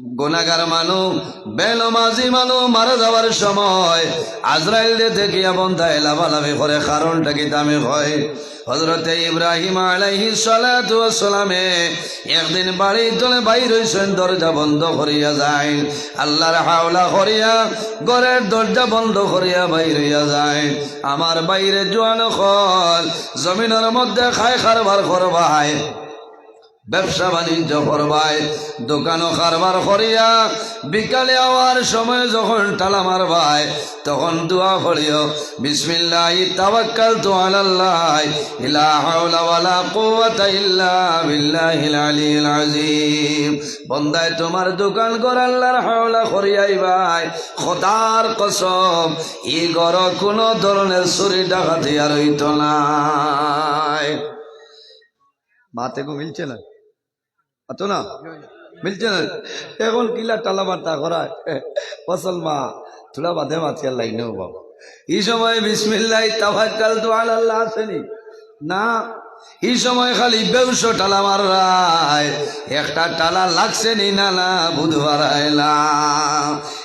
গুনাগার মানু, বেনমাজি মানু মারা যাওয়ার সময় আজরাইলরে দেখিয়া বন্দায় লাফালাফি করে, কারণটা কিতা আমি কই? হজরতে ইব্রাহিম আলাইহিস সালাতু ওয়াস সালামে একদিন বাড়ির তলে বাইর অইছইন, দরজা বন্ধ করিয়া যাইন। আল্লাহর হাওলা করিয়া ঘরর দরজা বন্ধ করিয়া বাইর অইয়া যাইন। আমার ভাইরে জোয়ান অকল, জমিনর মধ্যে খায় কারবার করবায়, ব্যবসা বাণিজ্য করবায়, দোকানো কারবার করিয়া বিকালে আওয়ার সময় যখন টালা মারবায়, তখন দোয়া পড়িও, "বিসমিল্লাহি তাওয়াক্কালতু আলাল্লাহ, লা হাওলা ওয়ালা কুওয়াতা ইল্লা বিল্লাহিল আলিয়্যিল আযীম।" বন্দায় তুমার দোকান ঘর আল্লাহর হাওলা করিয়া আইবায়, খোদার কসম, ই ঘরো কুনু ধরনের চুরি ডাকাতি আর অইতো নায়। মাতে গো মিলছে না? আতো না? মিলছে না? এখন কিলা টালা মারতা করায়? ফসল মা, থুড়া বাদে মাতিয়ার লাইনে বাবা। ই সময় বিসমিল্লাহি তাওয়াক্কালতু আলাল্লাহ আছে নি? না। ই সময় খালি বেউসো টালা মাররায়। একটা টালা লাগছে নি না, না, বুঝ পারায় না।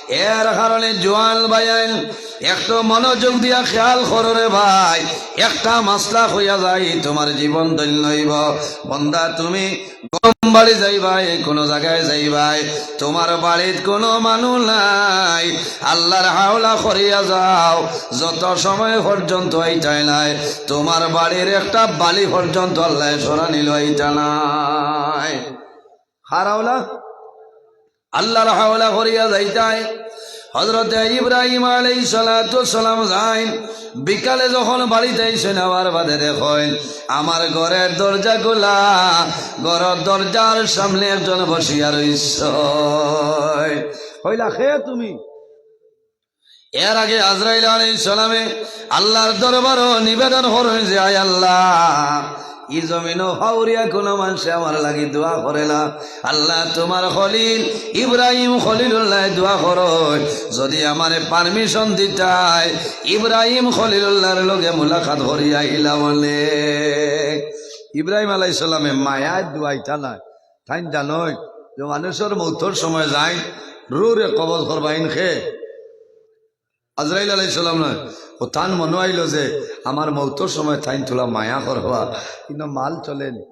এর কারণে জোয়ান ভাইয়াইন, একটু মনোযোগ দিয়া খেয়াল করো রে ভাই, একটা মাসলা কইয়া যাই, তুমার জীবন ধন্য অইবো। বন্দা, তুমি গরম বাড়ি যাইবায়, কুনু জাগায় যাইবায়, তুমার বাড়িত কুনু মানুষ নাই, আল্লাহর হাওলা করিয়া যাও, যত সময় পর্যন্ত আইতায় নায়, তুমার বাড়ির একটা বালি পর্যন্ত আল্লায় সরানি লইতা নায়। কার হাওলা? আল্লাহর হাওলা করিয়া যাইতায়। হজরতে ইব্রাহিম আলাইহিস সালাতু ওয়াস সালাম যাইন, বিকালে যখন বাড়িত আইছইন, আওয়ার বাদে দেখইন আমার ঘরর দরজা খুলা, ঘরর দরজার সামনে একজন বসিয়া রইছইন। কইলা, "কে তুমি?" এর আগে আজরাইল আলাইহিস সালামে আল্লাহর দরবারো নিবেদন করইন যে, "আয় আল্লাহ, ই জমিনো ফাউরিয়া কুনু মানষে আমার লাগি দোয়া করে না। আল্লাহ, তুমার খলিল ইব্রাহিম খলিলুল্লায় দোয়া করইন, যদি আমারে permission দিতায়, ইব্রাহিম খলিলুল্লাহর লগে মুলাকাত করিয়া আইলাম অনে।" ইব্রাহিম আলাইহিস সালামে মায়ায় দোয়াইতা নায়। তাইন জানইন যে মানুষর মউতর সময় যাইন, রুহরে কবজ করবা ইন কে? আজরাইল আলাইহিস সালাম নায়। অউ তান মনো আইলো যে আমার মউতর সময় তাইন থুড়া মায়া করবা। ইনো মাল চলে নি।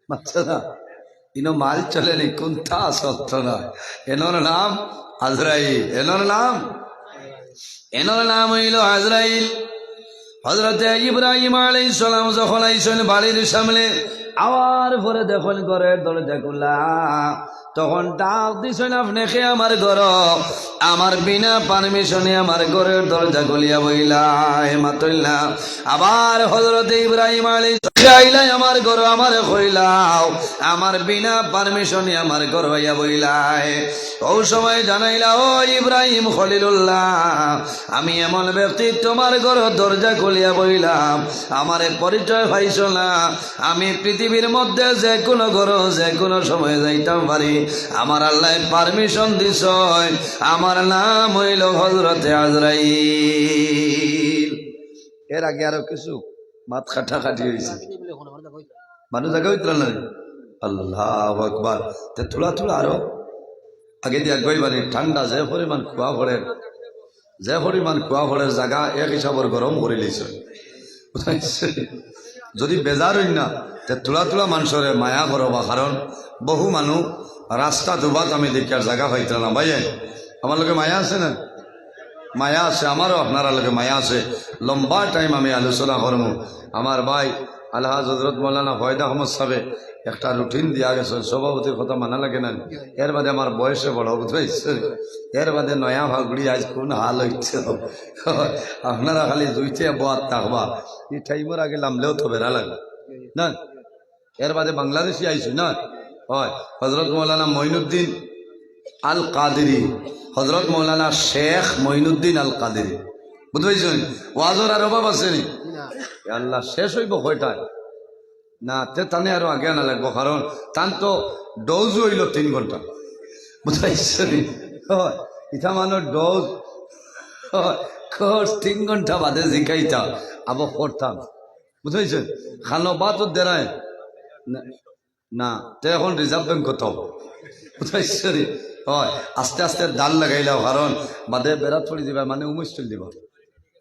মাতরা, ইনো মাল চলে নি, কুন্তা চলতো না। এনর নাম আজরাইল, এনর নাম, এনর নাম অইলো আজরাইল। হজরতে ইব্রাহিম আলাইহিস সালাম যখন আইছইন বাড়ির সামনে, আওয়ার পরে দেখইন ঘরর দরজা খুলা, তখন ডাক দিছইন, "আপনে কে আমার ঘরো? আমার বিনা permission-এ আমার ঘরর দরজা খুলিয়া বইলায়?" মাতইন না। আবার হজরতে ইব্রাহিম আলাইহিস সালাম, "কে আইলায় আমার ঘরো? আমারে কইলাও, আমার বিনা permission-এ আমার ঘরো আইয়া বইলায়।" অউ সময় জানাইলা, "ও ইব্রাহিম খলিলুল্লাহ, আমি এমন ব্যক্তি, তুমার ঘরর দরজা খুলিয়া বইলাম, আমারে পরিচয় পাইছো না। আমি পৃথিবীর মধ্যে যে কুনু ঘরো যে কুনু সময় যাইতাম পারি, আমার আল্লায় permission দিছইন। আমার নাম অইলো হজরতে আজরাইল।" এর আগে আরো কিছু মাত কাটাকাটি অইছে। মানুষ জাগা অইতরা না নি? আল্লাহু আকবার। তে থুড়া থুড়া আরো আগেদি আগুয়াইবা নি, ঠান্ডা যে পরিমাণ কুয়া পড়ের, যে পরিমাণ কুয়া পড়ের, জাগা এক হিসাবর গরম করিলিছে। যদি বেজার অইন না, তে থুড়া থুড়া মানষরে মায়া করবা, কারণ বহু মানুষ রাস্তাত উবাত আমি দেখিয়ার জাগা পাইতরা না। ভাইয়ে, আমার লগে মায়া আছে না? মায়া আছে, আমারও আপনারার লগে মায়া আছে। লম্বা time আমি আলোচনা করমু। আমার ভাই আলহাজ হজরত মৌলানা ফয়েদ আহমদ সাবে একটা routine দিয়া গেছইন, সভাপতির কথা মানা লাগে না নি? এর বাদে আমার বয়সে বড়, বুঝছো? এর বাদে নয়া ফাগুড়ি আইজ কুন হাল অইছে। আপনারা খালি জুইতে বওয়াত থাকবা, ই time-অর আগে লামলেও তো বেড়া লাগে না। এর বাদে বাংলাদেশি আইছইন না? অয়, হজরত মৌলানা মঈনুদ্দিন আল কাদেরী, হজরত মৌলানা শেখ মঈনুদ্দিন আল কাদেরী, বুঝছইন? ওয়াজর আর অভাব আছে নি? এ আল্লাহ, শেষ অইবো কয়টায়? না, তে তানে আরো আগে আনা লাগবো, কারণ তান তো dose অইলো তিন ঘন্টা, বুঝছইন? অয়, ইতা মানুষ dose, অয়, course তিন ঘন্টা বাদে জিকাইতা, আবো করতাম। বুঝছইন? খানো বাত দেরায় না, না, তে এখন Reserve Bank কত? বুঝছইন? অয়, আস্তে আস্তে দাল লাগাইলাও, কারণ বাদে বেড়াত পড়ি দিবা, মানে উমিশ তুল দিবা,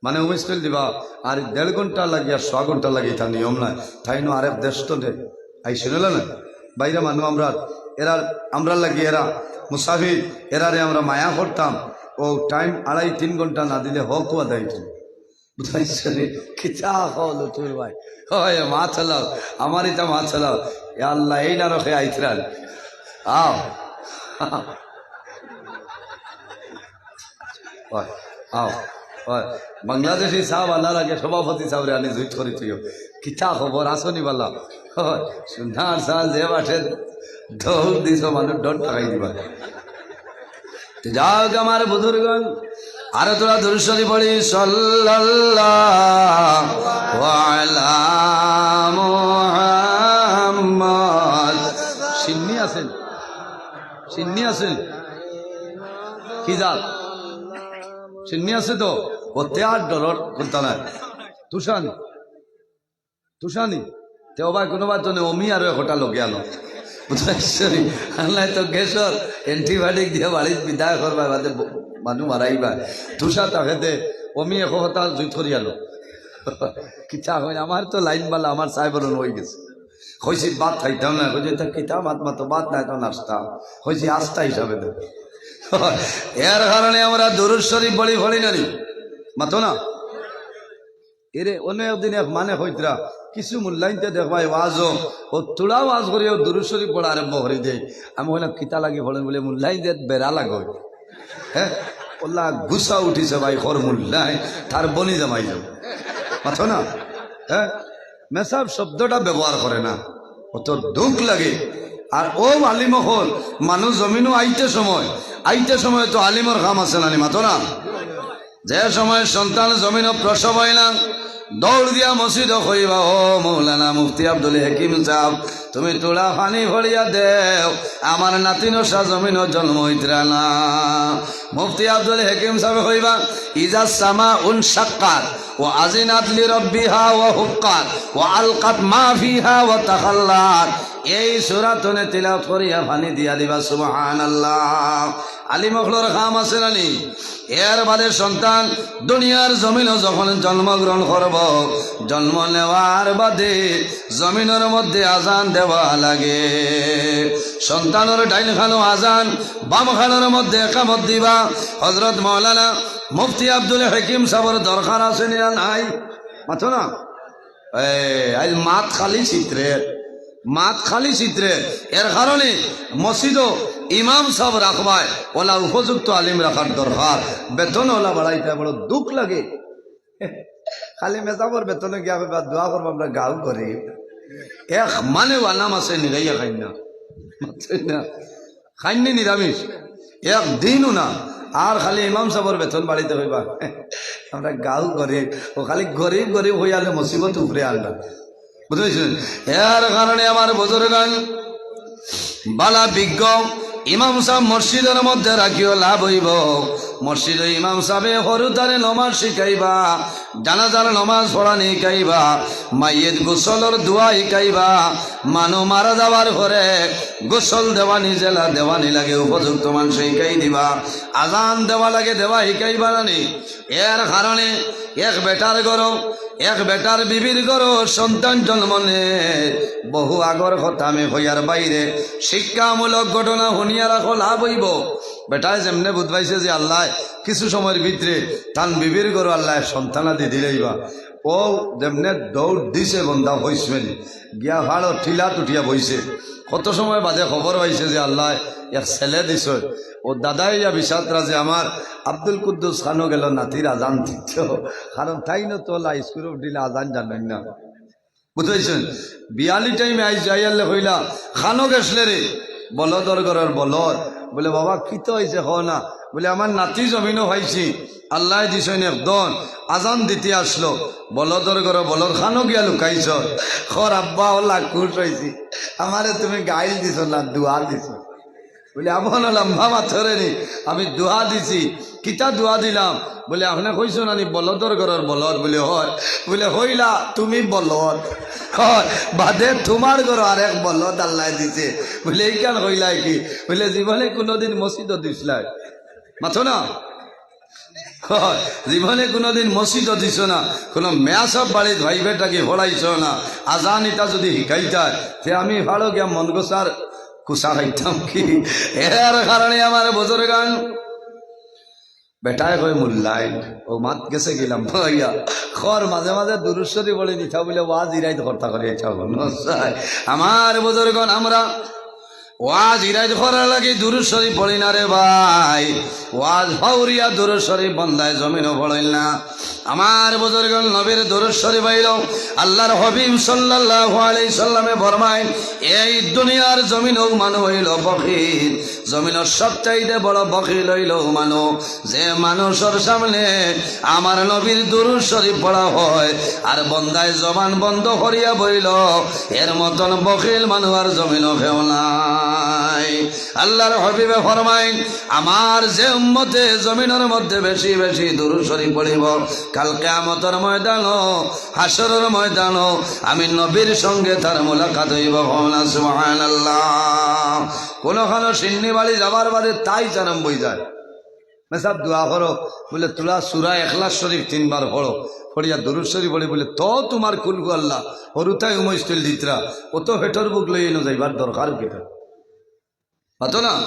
মানে উমিশ তুল দিবা। আর দেড় ঘন্টা লাগি আর সোয়া ঘন্টা লাগি ইতা নিয়ম নায়। তাইন আরেক দেশ তো দে, আই শুনলা না, বাইরে মানু আমরা, এরা, আমরা লাগি এরা মুসাফির, এরারে আমরা মায়া করতাম। ও টাইম আড়াই তিন ঘন্টা না দিলে হক আদায় হইতো না। বুঝাইছনি? কিতা কও লুটুর ভাই? ওই মাত চালাও, আমার ইতা মাত চালাও। ইয়া আল্লাহ, এই না রখে আইতরান। আও। ওই, আও। ওই, বাংলাদেশি সাব আনার আগে সভাপতি সাবরে আনি জুইত করি তুইও। কিতা খবর, আছনি বালা? ওই, সুনার সাল যে বাটে দৌড় দিছ, মানুষ ডর টাকাই দিবা। তো যাও আমার বুজুর্গন, আর তোরা দুরুদ শরীফ পড়ি, সাল্লাল্লাহু আলা মুহাম্মদ। সিন্নি আছেন? সিন্নি আছেন? কি জাত? সিন্নি আছে তো? ওতে আর ডরর কথা নাই। তুষানি। তুষানি। তে ও ভাই, কোনো ভাই তো নেই, অমি আরো একটা লগে আনো। বুঝছনি? আর নাই তো গ্যাসর অ্যান্টিবায়োটিক দিয়া বাড়িত বিদায় করবা, বাদে ব-, মানু মারাইবা। তুষা তাকে দে, অমি এক কথা জুইত করি আনো। কিতা হয়, আমার তো লাইন বালা, আমার সাহেব হই গেছে। কইছি, "ভাত খাইতাম না।" কইছে, "তা কিতা ভাত মাতো? ভাত নাই তো নাস্তা।" কইছি, "আস্তা হিসাবে দে।" এর কারণে আমরা দুরুদ শরীফ পড়ি, পড়ি না নি? মাতো না? এরে, অন্য একদিন এক মানে কইতরা, কিছু মুল্লাইন্তে দেখবায় ওয়াজও, ও তুড়া ওয়াজ করিও দুরুদ শরীফ পড়া আরম্ভ করি দেয়। আমি কইলাম, "কিতা লাগি পড়েন?" বলে, "মুল্লাইন্তে বেড়া লাগো।" হ্যাঁ? ওলা গুসা উঠিছে ভাই, খর মুল্লায়, তার বনি জামাই যাও। মাতো না? হ্যাঁ? মেসাব শব্দটা ব্যবহার করে না, অত দুখ লাগে। আর ও আলিম অকল, মানুষ জমিনও আইতে সময়, আইতে সময় তো আলিমর কাম আছে না নি, মাতো না? যে সময় সন্তান জমিনও প্রসব হয় না, দৌড় দিয়া মসজিদও কইবা, "ও মৌলানা মুফতি আব্দুল হাকিম সাহেব, তুমি তুড়া পানি পড়িয়া দেও, আমার নাতিন অসা জমিনও জন্ম হইতরা না।" মুফতি আব্দুল হাকিম সাহেব কইবা, "ইজা সামা উন শাক্কাত, ওয়া আজিনাত লি রব্বিহা ওয়া হুক্কাত, ওয়া আলকাত মা ফিহা ওয়া তাখাল্লাত।" এই সূরা তনে তিলাওয়াত করিয়া পানি দিয়া দিবা, সুবহানাল্লাহ। আলিম অকলর কাম আছে না নি? এর বাদে সন্তান দুনিয়ার জমিনও যখন জন্মগ্রহণ করব, জন্ম নেওয়ার বাদে জমিনর মধ্যে আজান দেওয়া লাগে। সন্তানর ডাইন খানো আজান, বাম খানোর মধ্যে একামত দিবা। হযরত মাওলানা মুফতি আব্দুল হাকিম সাহেবর দরকার আছে নি না নাই? মাতো না? এ, আইজ মাত খালি চিত্রে, মাত খালি চিত্রে। এর কারণে মসজিদও ইমাম সাহেব রাখবায়, ওলা উপযুক্ত আলিম রাখার দরকার। বেতন ওলা বাড়াইতে বড় দুখ লাগে। খালি মেসাবর বেতনে গিয়া কইবা, "দোয়া করবা, আমরা গাঁও গরিব।" এক মানে ওয়ালা মাসে নিরাইয়া খাইন না, মাতছইন না, খাইন নি নিরামিষ, একদিনও না। আর খালি ইমাম সাহেবর বেতন বাড়াইতে কইবা, "আমরা গাঁও গরিব।" ও খালি গরিব গরিব হইয়ালে মুসিবত উপরে আনবা। বুঝছইন? এর কারণে আমার বুজুর্গান বালা বিজ্ঞ ইমাম সাহেব মসজিদর মধ্যে রাখিও লাভ হইব। মসজিদে ইমাম সাহেবে হুরুতারে নমাজ শিখাইবা, জানাজার নমাজ পড়ানি শিখাইবা, মাইয়েত গোসলর দোয়া শিখাইবা, মানু মারা যাওয়ার পরে গোসল দেওয়ানি যেলা দেওয়ানি লাগে উপযুক্ত মানুষে শিখাই দিবা, আজান দেওয়া লাগে দেওয়া শিখাইবা না নি? এর কারণে এক বেটার ঘরো, এক বেটার বিবির ঘরো সন্তান জন্ম নে। বহু আগর কথা আমি কইয়ার বাইরে, শিক্ষামূলক ঘটনা হুনিয়া রাখো, লাভ হইব। বেটায় যেমনে বুঝ পাইছে যে আল্লায় কিছু সময়র ভিতরে তান বিবির ঘরো আল্লায় সন্তানাদি দিলাইবা, ও যেমনে দৌড় দিছে বন্দা হইসমেনি, গিয়া ফাড়ো ঠিলাত উঠিয়া বইছে। কত সময় বাদে খবর পাইছে যে আল্লায় এক ছেলে দিছে। ও দাদায় ইয়া বিচাররা যে আমার আব্দুল কুদ্দুস খানো গেল নাতির আজান দিত, কারণ তাইন তো অলা স্কুল অফ ডিলে আজান জানইন না। বুঝছইন? বিয়ালি টাইমে আইজ যাইয়ারলে কইলা, "খানো গেছলে রে?" "বলদর ঘরর বলদ।" বলে, "বাবা, কিতা হইছে, কও না।" বলে, "আমার নাতি জমিনও পাইছি, আল্লায় দিছইন এক দন, আজান দিতে আসলো, বলদর ঘরর বলদ, খানো গিয়া লুকাইছ?" খর আব্বা অলা খুশ হইছি, "আমারে তুমি গাইল দিছ না, দোয়া দিছ।" বুলে, "আমন লম্বা মাতরে নি, আমি দোয়া দিছি।" "কিতা দোয়া দিলাম?" বুলে, "আপনে কইছো না নি বলদর ঘরর বলদ?" বুলে, "হয়।" বুলে, "কইলা তুমি বলদ।" "হয়, বাদে তুমার ঘরো আরেক বলদ আল্লায় দিছে।" বুলে, "ইখান কইলায় কি?" বুলে, "জীবনে কুনুদিন মসজিদো দিছলায়।" মাতো না? "হয়, জীবনে কুনুদিন মসজিদো দিছো না, কুনু মেয়াছাব বাড়িত ভাইবে থাকি পড়াইছো না, আজান ইতা যুদি হিকাইতায়, তে আমি ফাড়ো গিয়া মন গোসার কুসা খাইতাম কি?" এর কারণে আমার বুজুর্গান, বেটায় কয় মুল্লাইন, ও মাত গেছে গেলাম ভাইয়া, খর মাঝে মাঝে দুরুদ শরিফ পড়ি দিতা বুলে ওয়াজ ইরাইত করতা করি ইচ্ছা হল। আমার বুজুর্গান, আমরা ওয়াজ ইরাইত করার লাগি দুরুদ শরিফ পড়ি না রে ভাই, ওয়াজ ফাউরিয়া দুরুদ শরিফ বন্দায় জমিনো পড়ইন না। আমার বুজুর্গান, নবীর দুরুদ শরিফ আইলো, আল্লার হাবিব সাল্লাল্লাহু আলাইহি সাল্লামে ফরমাইন, এই দুনিয়ার জমিনো মানুষ অইলো বখিল, জমিনর সবচাইতে বড় বখিল অইলো মানুষ, যে মানুষর সামনে আমার নবীর দুরুদ শরিফ পড়া হয় আর বন্দায় জবান বন্ধ করিয়া বইলো, এর মতন বখিল মানুষ আর জমিনো কেউ নাই। আল্লার হাবিবে ফরমাইন, আমার যে উম্মতে জমিনর মধ্যে বেশি বেশি দুরুদ শরিফ পড়িবো, কাল কিয়ামতর ময়দানো, হাশরর ময়দানো আমি নবীর সঙ্গে তার মুলাকাত অইবো। কও না সুবহানাল্লাহ। কুনুখানো শিন্নি বাড়ি যাবার বাদে তাই আরম্ভ অইযায়। "মেসাব দোয়া করো।" বুলে, "তুরা সুরা ইখলাস শরিফ তিনবার পড়ো, পড়িয়া দুরুদ শরিফ পড়ি।" বুলে, "তো তুমার কুলহু আল্লাহ, হরুতাই উমইস্তুল দিতরা, অত পেটর ভুক লইয়া ইনো যাইবার দরকার কিতা?" মাতো না?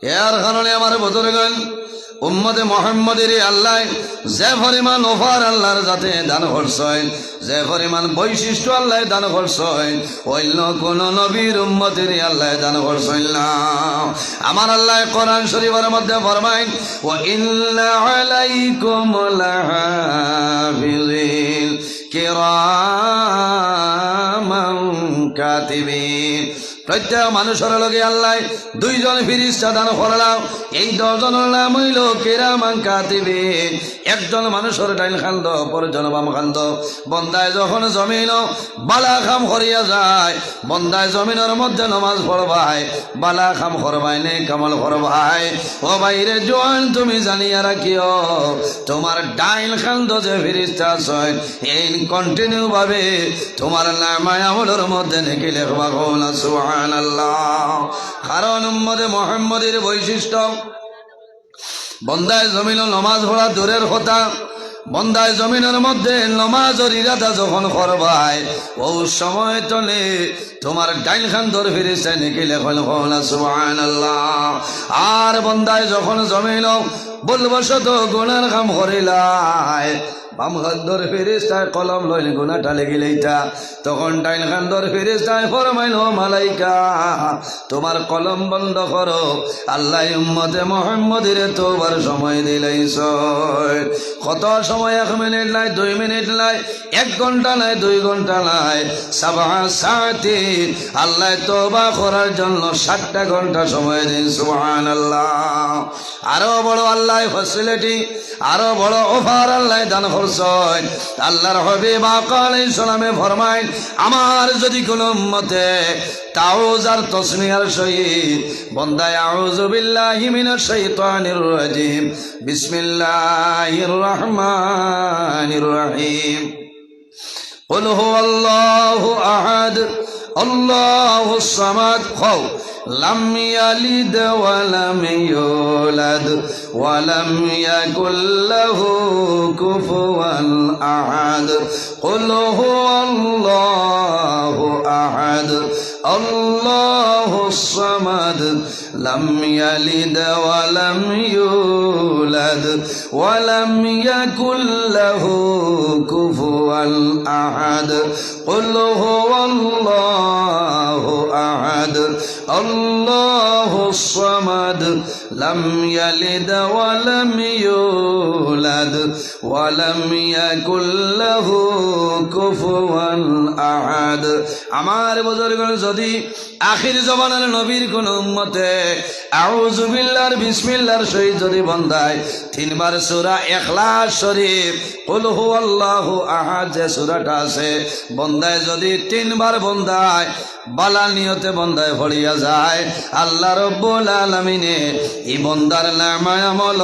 এর কারণে আমার বুজুর্গান, উম্মতে মুহাম্মদীরে আল্লায় যে পরিমাণ অফার আল্লার জাতে দান করছইন, যে পরিমাণ বৈশিষ্ট্য আল্লায় দান করছইন, অইন্য কুনু নবীর উম্মতরে আল্লায় দান করছইন না। আমার আল্লায় কোরআন শরিফর মধ্যে ফরমাইন, "ওয়া ইন্না আলাইকুম লাহাফিজিন কিরামান কাতিবিন।" প্রত্যেক মানুষর লগে আল্লায় দুইজন ফিরিস্তা দান করলা। এই দুইজনর নাম অইলো কিরামান কাতিবিন। একজন মানুষর ডাইন কান্দো, অপরজন বাম কান্দো। বন্দায় যখন জমিনো বালা কাম করিয়া যায়, বন্দায় জমিনর মধ্যে নমাজ পড়বায়, বালা কাম করবায়, নেক আমল করবায়, ও ভাইরে জোয়ান, তুমি জানিয়া রাখিও, তুমার ডাইন কান্দো যে ফিরিস্তা আছইন, এইন continue ভাবে তুমার নামায় আমলর মধ্যে নেকি লেখবা। কও না সুবহানাল্লাহ। কারণ উম্মতে মুহাম্মদীর বৈশিষ্ট্য, বন্দায় জমিনো নমাজ পড়া দূরের কথা, বন্দায় জমিনর মধ্যে নমাজর ইরাদা যখন করবায়, অউ সময় তনে তুমার ডাইন কান্দর ফিরিস্তায় নেকি লেখইন। কও না সুবহানাল্লাহ। আর বন্দায় যখন জমিনো ভুলবশত গুনার কাম করিলায়, বাম কান্দর ফিরিস্তায় কলম লইন গুনাটা লেখিলাইতা, তখন ডাইন কান্দর ফিরিস্তায় ফরমাইন, "ও মালাইকা, তুমার কলম বন্ধ করো, আল্লায় উম্মতে মুহাম্মদীরে তওবার সময় দিলাইছইন।" কত সময়? এক মিনিট নায়, দুই মিনিট নায়, এক ঘন্টা নায়, দুই ঘন্টা নায়, সাবআ সাআতিন, আল্লায় তওবা করার জন্য সাতটা ঘন্টা সময় দেইন। সুবহানাল্লাহ। আরো বড় আল্লায় facility, আরো বড় অফার আল্লায় দান করছইন। আল্লার হাবিব আকা আলাইহিস সালামে ফরমাইন, আমার যুদি কুনু উম্মতে তাউজ আর তসমিয়ার সহিত বন্দায় আউযু বিল্লাহি মিনাশ শাইতানির রাজিম, বিসমিল্লাহির রহমানির রহিম, قل هو الله أحد، الله الصمد، কও, لم يلد ولم يولد ولم يكن له كفوا أحد، قل هو الله أحد، الله الصمد، لم يلد ولم يولد ولم يكن له كفوا أحد، قل هو الله أحد، الله الصمد، لم يلد ولم يولد ولم يكن له كفوا أحد। আমার বুজুর্গ, যুদি আখির জমানার নবীর কুনু উম্মতে আউযুবিল্লাহর বিসমিল্লাহর সহিত যদি বন্দায় তিনবার সূরা ইখলাস শরীফ, কুল হুয়াল্লাহু আহাদ যে সূরাটা আছে, বন্দায় যদি তিনবার বন্দায় বালা নিয়তে বন্দায় পড়িয়া যায়, আল্লাহ রব্বুল আলামিনে ই বন্দার নামায় আমল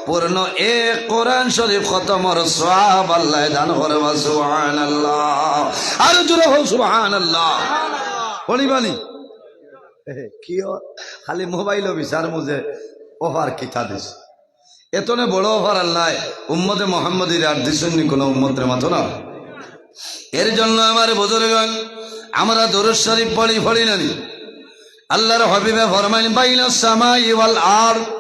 পূর্ণ এক কোরআন শরীফ খতমর সওয়াব আল্লায় দান করবা। সুবহানাল্লাহ। আরো জোরে কও সুবহানাল্লাহ। পড়িবানি? কিও খালি মোবাইলো বিচার মুজে অফার কিতা দিছে। এতনে বড় অফার আল্লায় উম্মতে মোহাম্মদীর আর দিছইন নি কোনো উম্মতরে মাতো না। এর জন্য আমার বুজুর্গান, আমরা দুরূদ শরীফ পড়ি, পড়ি না নি? আল্লাহর হাবিবে ফরমাইন, বাইনাস সামাই ওয়াল আরদ,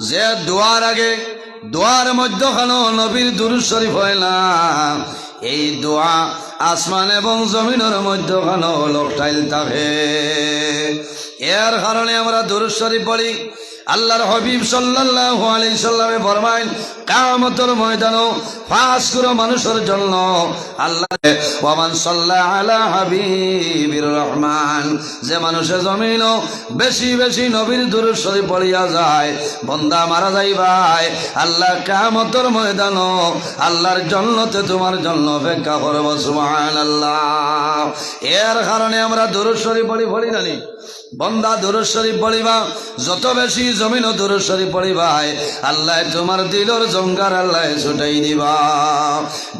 যে দোয়ার আগে, দোয়ার মধ্যখানো নবীর দুরূদ শরীফ হয় না, এই দোয়া আসমান এবং জমিনর মধ্যখানো লটকাইল থাকে। এর কারণে আমরা দুরূদ শরীফ পড়ি। আল্লাহর হাবিব সাল্লাল্লাহু আলাইহি সাল্লামে ফরমাইন, কিয়ামতর ময়দানো পাঁচ গুরু মানুষর জন্য আল্লাহ, ওয়ামান সাল্লা আলা হাবিবির রহমান, যে মানুষে জমিনো বেশি বেশি নবীর দুরূদ শরীফ পড়িয়া যায়, বন্দা মারা যাইবায়, আল্লাহ কিয়ামতর ময়দানো আল্লাহর জন্নতে তোমার জন্য অপেক্ষা করবো। সুবহানাল্লাহ। এর কারণে আমরা দুরূদ শরীফ পড়ি, পড়ি না নি? বন্দা দুরূদ শরীফ পড়িবা, যত বেশি জমিনো দুরূদ শরীফ পড়িবায়, আল্লায় তোমার দিলর জঙ্গার আল্লায় ছুটাই দিবা।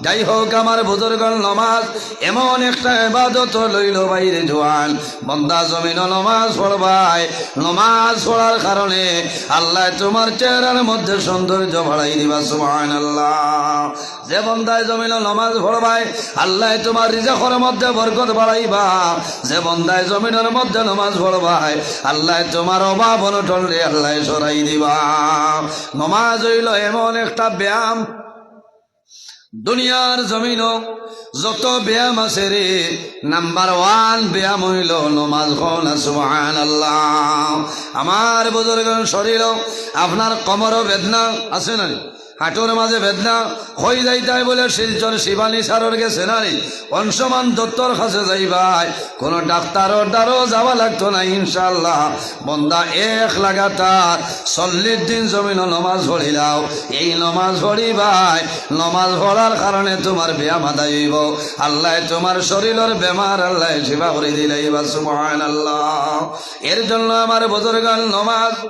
যাই হোক, আমার বুজুর্গর নমাজ এমন একটা ইবাদত লইল বাইরে জোয়ান, বন্দা জমিনো নমাজ পড়বায়, নমাজ পড়ার কারণে আল্লায় তোমার চেহারার মধ্যে সৌন্দর্য বাড়াই দিবা। সুবহানাল্লাহ। যে বন্দায় জমিনো নমাজ পড়বায়, আল্লায় তোমার রিজিকর মধ্যে বরকত বাড়াইবা। যে বন্দায় জমিনর মধ্যে নমাজ পড়বায়, আল্লায় তোমার অভাব অনটনরে আল্লায় সরাই দিবা। নমাজ অইলো এমন একটা ব্যায়াম, দুনিয়ার জমিনো যত ব্যায়াম আছে রে, নাম্বার ওয়ান ব্যায়াম অইলো নমাজ। কও না সুবহানাল্লাহ। আমার বুজুর্গ শরীরো আপনার কোমরো বেদনা আছে না নি? হাঁটুর মাঝে বেদনা, কই যাইতায় বলে শিলচর শিবানী সারর গেছে না নি? অংশমান দত্তর কাছে যাইবায়, কোনো ডাক্তারর দ্বারো যাওয়া লাগতো না ইনশাআল্লাহ। বন্দা এক লাগাতার চল্লিশ দিন জমিনো নমাজ পড়িলাও, এই নমাজ পড়িবায়, নমাজ পড়ার কারণে তোমার ব্যায়াম আদায় অইবো, আল্লায় তোমার শরীরর বেমার আল্লায় শিফা করি দিলাইবা। সুবহানাল্লাহ। এর জন্য আমার বুজুর্গান নমাজ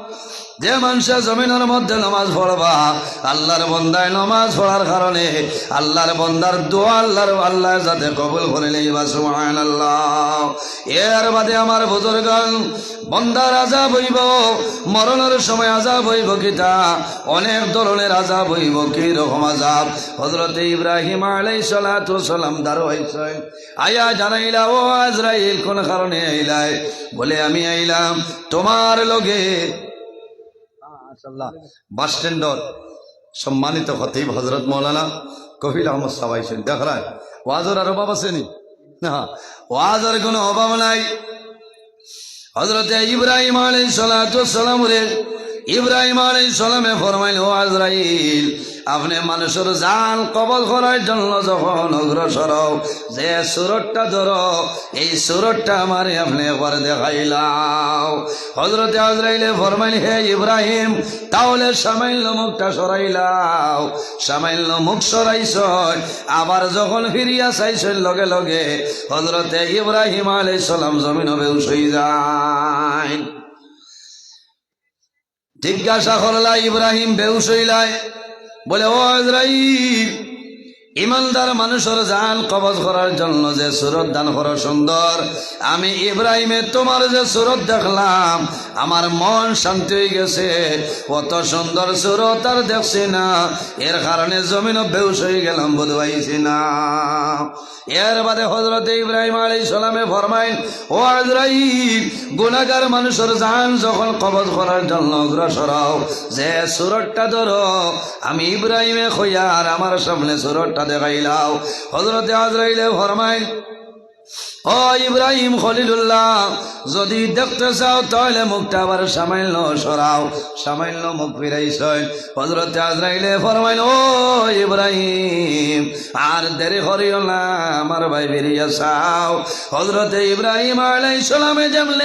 যে মানষে জমিনর মধ্যে নমাজ পড়বা, আল্লাহর বন্দায় নমাজ পড়ার কারণে আল্লাহর বন্দার দোয়া আল্লাহর, আল্লায় যাতে কবুল করি লইবা। সুবহানাল্লাহ। এর বাদে আমার বুজুর্গান, বন্দার আযাব অইবো, মরণর সময় আযাব অইবো কিতা? অনেক ধরনের আযাব অইবো। কি রকম আযাব? হযরতে ইব্রাহিম আলাইহিস সালাতু ওয়াস সালাম দারো আইছইন, আইয়া জানাইলা, "ও আজরাইল, কোন কারণে আইলায়?" বলে, "আমি আইলাম তোমার লগে।" মাশাআল্লাহ। বাস স্ট্যান্ডর সম্মানিত খতিব হযরত মাওলানা কফিল আহমদ সাব আইছইন। দেখরায়, ওয়াজর আর অভাব আছে নি? না, ওয়াজর কোনো অভাব নাই। হযরতে ইব্রাহিম আলাইহিস সালাতু ওয়াস সালামরে, ইব্রাহিম আলাইহিস সালামে ফরমাইল, "ও আজরাইল, আপনে মানুষর জান কবজ করার জন্য যখন অগ্রসর অও, যে সুরতটা ধরো, এই সুরতটা আমারে আপনে একবার দেখাইলাও।" হযরতে আজরাইলে ফরমাইল, "হে ইব্রাহিম, তাহলে সামান্য মুখটা সরাইলাও।" সামান্য মুখ সরাইছইন, আবার যখন ফিরিয়া চাইছইন, লগে লগে হযরতে ইব্রাহিম আলাইহিস সালাম জমিনো বেহুশ অই যাইন। জিজ্ঞাসা করলা, "ইব্রাহিম বেহুশ অইলায়?" বলে, "ও আজরাইল, ইমানদার মানুষর জান কবজ করার জন্য যে সুরত দান করো সুন্দর, আমি ইব্রাহিমে তোমার যে সুরত দেখলাম, আমার মন শান্তি অই গেছে। অত সুন্দর সুরত আর দেখছি না, এর কারণে জমিনো বেহুশ অই গেলাম, বুঝ পাইছি না।" এর বাদে হযরতে ইব্রাহিম আলাইহিস সালামে ফরমাইন, "ও আজরাইল, গুনাহগার মানুষর জান যখন কবজ করার জন্য অগ্রসর অও, যে সুরতটা ধরো, আমি ইব্রাহিমে কইয়ার আমার সামনে সুরতটা দেখাইলাও।" হযরতে আজরাইলে ফরমাইন, "ও ইব্রাহিম খলিলুল্লাহ, যদি দেখতে চাও তাহলে মুখটা আবার সামান্য সরাও।" সামান্য মুখ ফিরাইছইন। হযরতে আজরাইলে ফরমাইন, "ও ইব্রাহিম, আর দেরি করিও না, আমার বায় ফিরিয়া চাও।" হযরতে ইব্রাহিম আলাইহিস সালামে যেমনে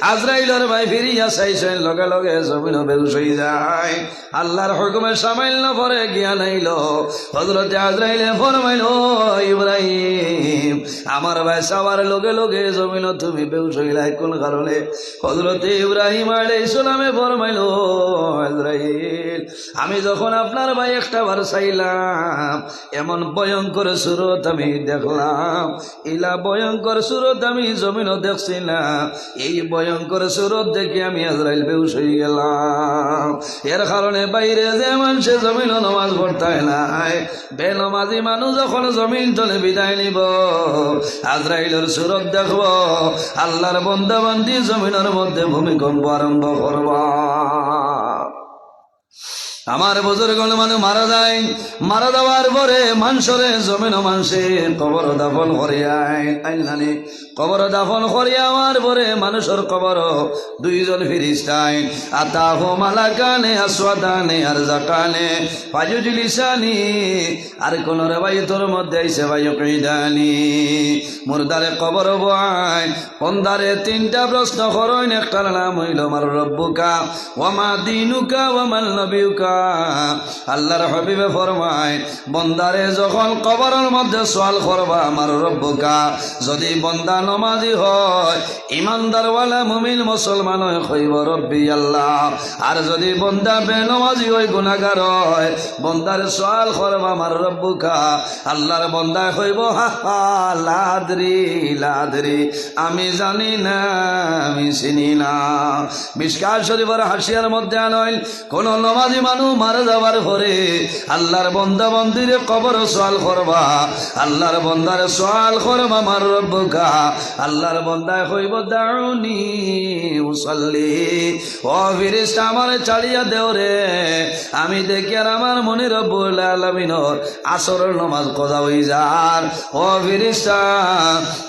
আজরাইলর বায় ফিরিয়া চাইছইন, লগে লগে জমিনও বেহুশ অই যায়। আল্লার হুকুমে সামান্য পরে জ্ঞান আইলো। হযরতে আজরাইলে ফরমাইল, "ও ইব্রাহিম, আমার বায় চাওয়ার লগে লগে জমিনও তুমি বেহুশ অইলায়, কুন কারণে?" হযরতে ইব্রাহিম আলাইহিস সালামে ফরমাইল, "ও আজরাইল, আমি যখন আপনার বায় একটা বার চাইলাম, এমন ভয়ঙ্কর সুরত আমি দেখলাম, ইলা ভয়ঙ্কর সুরত আমি জমিনও দেখছি না। এই ভয়ঙ্কর সুরত দেখি আমি আজরাইল বেহুশ অই গেলাম।" এর কারণে বাইরে যে মানষে জমিনও নমাজ পড়তায় নায়, বেনমাজি মানুষ যখন জমিন তনে বিদায় নিব, আজরাইলর সুরত দেখব, আল্লার বন্দা বান্দি জমিনর মধ্যে ভূমিকম্প আরম্ভ করবা। আমার বুজুর্গ, মানুষ মারা যায়, মারা যাওয়ার পরে মানষরে জমিনও মানষে কবরও দাফন করিয়ায়, আইলানি কবরও দাফন করিয়া আওয়ার পরে মানুষর কবরও দুইজন ফিরিস্তায়, আতাহু মালাকানে আসওয়াদানে আরজাকানে ফায়ুজলিসানি, আর কোন রেওয়ায়তর মধ্যে আইছে ফায়ুকইদানি, মুর্দারে কবরও বওয়ায়। বন্দারে তিনটা প্রশ্ন করইন, একটার নাম অইল মান রব্বুকা, ওয়া মা দীনুকা, ওয়া মান নবিয়ুকা। আল্লার হাবিবে ফরমায়, বন্দারে যখন কবরর মধ্যে সওয়াল করবা, মান রব্বুকা, যদি বন্দা নমাজি হয়, ইমানদারওয়ালা মুমিন মুসলমান হয়, কইব, "রব্বি আল্লাহ।" আর যদি বন্দা বেনমাজি হয়, গুনাহগার হয়, বন্দারে সওয়াল করবা, "মান রব্বুকা?" আল্লার বন্দায় কইব, "হা হা, লা আদরি, লা আদরি, আমি জানি না, আমি চিনি না।" মিশকাত শরীফর হাশিয়ার মধ্যে আনইন, কোন নমাজি মানুষ মারা যাওয়ার পরে আল্লার বন্দা বান্দিরে কবরও সওয়াল করবা, আল্লার বন্দারে সওয়াল করবা, "মান রব্বুকা?" আল্লার বন্দায় কইব, "দাউনি উসাল্লি।" ও ফিরিস্তা, আমারে ছাড়িয়া দেও রে, আমি দেখিয়ার আমার মনি রব্বুল আলামিনর আসরর নমাজ কজা অই যার। ও ফিরিস্তা,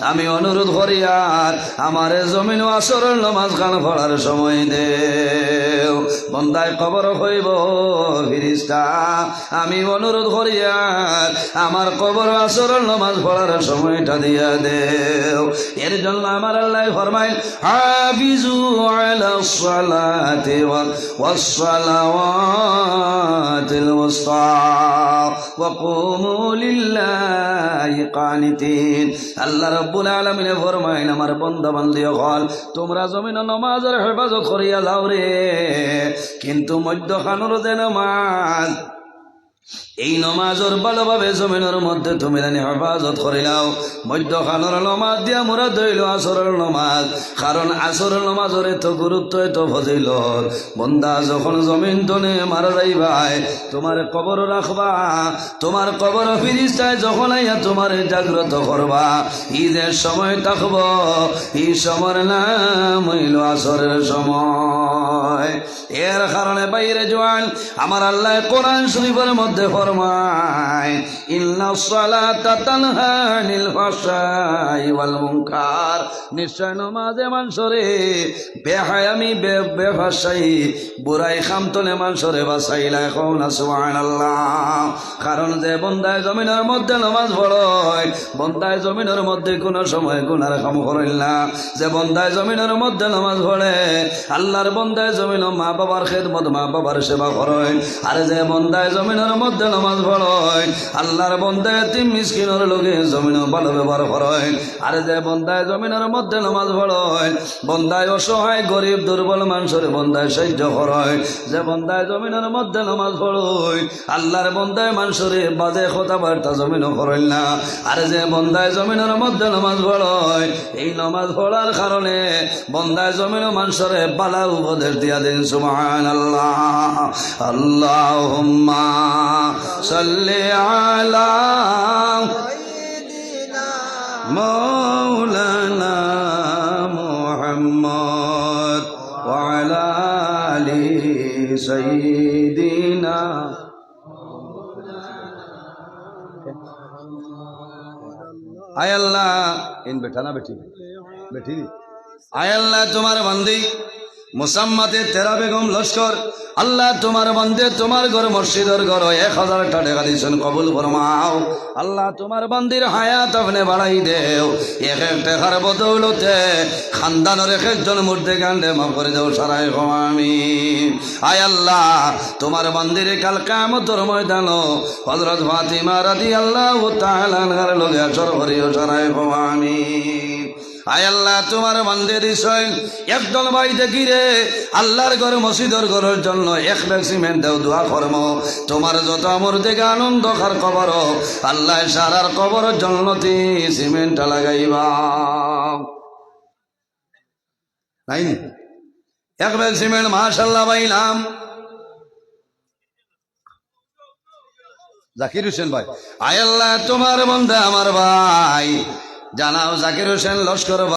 আমি অনুরোধ করিয়ার আমারে জমিনও আসরর নমাজ খান পড়ার সময় দেও। বন্দায় কবরও কইব, ফিরিস্তা, আমি অনুরোধ করিয়ার আমার কবরও আসরর নমাজ পড়ার সময়টা দিয়া দেও। এর জন্য আমার আল্লায় ফরমাইল, হাফিজু আলাস সালাতি ওয়া-, ওয়াস সালাওয়াতিল ওয়ুস্তা ওয়া কুমু লিল্লাহি কানিতিন। আল্লাহ রাব্বুল আলামিনে ফরমাইন, আমার বন্দা বান্দি অকল, তুমরা জমিনও নমাজর হেফাজত করিয়া যাও রে, কিন্তু মধ্যখানর যে নমাজ, এই নমাজর ভালোভাবে জমিনর মধ্যে তুমি জানি হেফাজত করিলাও। মধ্যখানর নমাজ দিয়া মুরাদ অইল আসরর নমাজ, কারণ আসরর নমাজর এত গুরুত্ব, এত ফজিলত। বন্দা যখন জমিন তনে মারা যাইবায়, তুমার কবরও রাখবা, তুমার কবরও ফিরিস্তায় যখন আইয়া তুমারে জাগ্রত করবা, ই যে সময় থাকব, ই সময়র নাম অইল আসরর সময়। এর কারণে ভাইরে জোয়ান, আমার আল্লায় কোরআন শরীফর মধ্যে ফরমায়, "ইন্নাস সালাতা তানহা আনিল ফাহশাই ওয়াল মুনকার।" নিশ্চয় নমাজে মানষরে বেহায়ামি, বে-, বেফাহশাই, বুরাই কাম তনে মানষরে বাচাইলায়। কও না সুবহানাল্লাহ। কারণ যে বন্দায় জমিনর মধ্যে নমাজ পড়ইন, বন্দায় জমিনর মধ্যে কুনু সময় গুনার কাম করইন না। যে বন্দায় জমিনর মধ্যে নমাজ পড়ে, আল্লার বন্দায় জমিনও মা বাবার খেদমত, মা বাবার সেবা করইন। আর যে বন্দায় জমিনর মধ্যে নমাজ পড়ইন, আল্লার বন্দায় এতিম মিসকিনর লগে জমিনও ভালো ব্যবহার করইন। আর যে বন্দায় জমিনর মধ্যে নমাজ পড়ইন, বন্দায় অসহায়, গরিব, দুর্বল মানষরে বন্দায় সাহায্য করইন। যে বন্দায় জমিনর মধ্যে নমাজ পড়ইন, আল্লার বন্দায় মানষরে বাজে কথাবার্তা জমিনও করইন না। আর যে বন্দায় জমিনর মধ্যে নমাজ পড়ইন, এই নমাজ পড়ার কারণে বন্দায় জমিনও মানষরে ভালা উপদেশ দিয়া দেইন। সুবহানাল্লাহ। আল্লাহুম্মা সাল্লি আলা মাওলানা মুহাম্মদ ওয়া আলা আলি সাইয়্যিদিনা। আয় আল্লাহ, ইন বেটা না বেটি? বেটি। আয় আল্লাহ, তুমার বান্দি মুসাম্মাতে তেরা বেগম লস্কর, আল্লাহ, তুমার বন্দে তুমার ঘর, মসজিদর ঘর, এক হাজারটা টেকা দিছইন, কবুল ফরমাও। আল্লাহ, তুমার বন্দির হায়াত আপনে বাড়াই দেও, এক এক টেকার বদৌলতে খানদানর এক একজন মুর্দেগানরে মাফ করি দেও, সারায় কও আমিন। আয় আল্লাহ, তুমার বন্দিরে কাল কিয়ামতর ময়দানো হযরত ফাতিমা রাদিয়াল্লাহু তাআলা আনহার লগে হাশর করিও, সারায় কও আমিন। আয় আল্লাহ, তুমার বন্দে দিছইন একদল ভাই দেখিরে, আল্লাহর ঘর, মসজিদর ঘরর জন্য এক ব্যাগ সিমেন্ট দেও, দোয়া করমু। তুমার যত মুর্দেগান অন্ধকার কবর, আল্লাহ সারার কবর জন্নতি সিমেন্ট লাগাইবা। নাই নি? এক ব্যাগ সিমেন্ট, মাশাআল্লাহ, পাইলাম। জাকির হোসেন ভাই, আয় আল্লাহ, তুমার বন্দা আমার ভাই, জানাব জাকির হোসেন লস্কর ভাই।